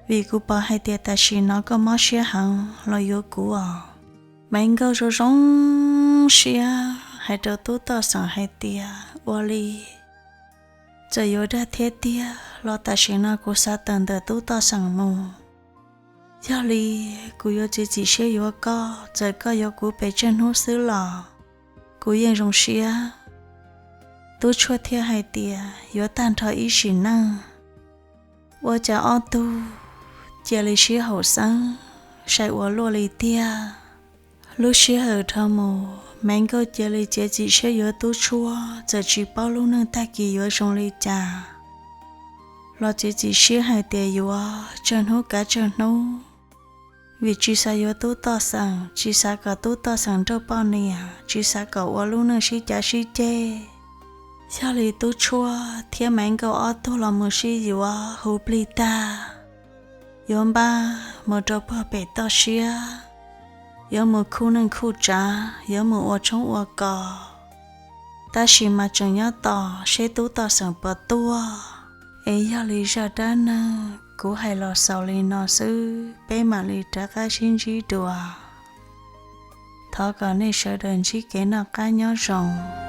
vim kuv pom hais tias tam sim no koj mob siab heev los yuav kuv os. Maiv Nkauj zoo zoo siab hais rau tub toj xeem hais tias, Ua li, txawm yuav dag thiab tiag los tam sim no kuv xav tawm ntawm tub toj xeem mus. Yog li, kuv yuav txiav txim siab yuav koj, txawm koj yuav kuv pes tsawg hnub xwb los kuv yeej zoo siab. Tub Tshuaj thiaj hais tias, Yuav tag nrho ib sim neej. Ua cas ob tug cia li sib haum xeeb sai ua luaj li tiag. Lub sij hawm dhau mus, Maiv Nkauj cia li txiav txim siab yuav Tub Tshuaj, txawm tsis paub lub neej tag kis yuav zoo li cas. Los txiav txim siab hais tias yuav tsawg hnub kav tsawg hnub, vim tsis xav yuav tub toj xeem, tsis xav kom tub toj xeem nrauj poj niam, tsis xav kom ua lub neej sib cav sib ceg. Yog li Tub Tshuaj thiab Maiv Nkauj ob tug los mus sib yuav hu plig tag, yuav npaj mus rau puag pem toj siab, yuav mus khuj neej khuj tsav, yuav mus ua tshoob ua kos. Tab sis mas tseem nyob tos seb tub toj xeem puas tuaj. Es yog li zaj dab neeg kuv hais los xaus li no xwb, peb mam li rov qab sib ntsib dua. Thov kom nej sawv daws ntsib kev noj qab nyob zoo.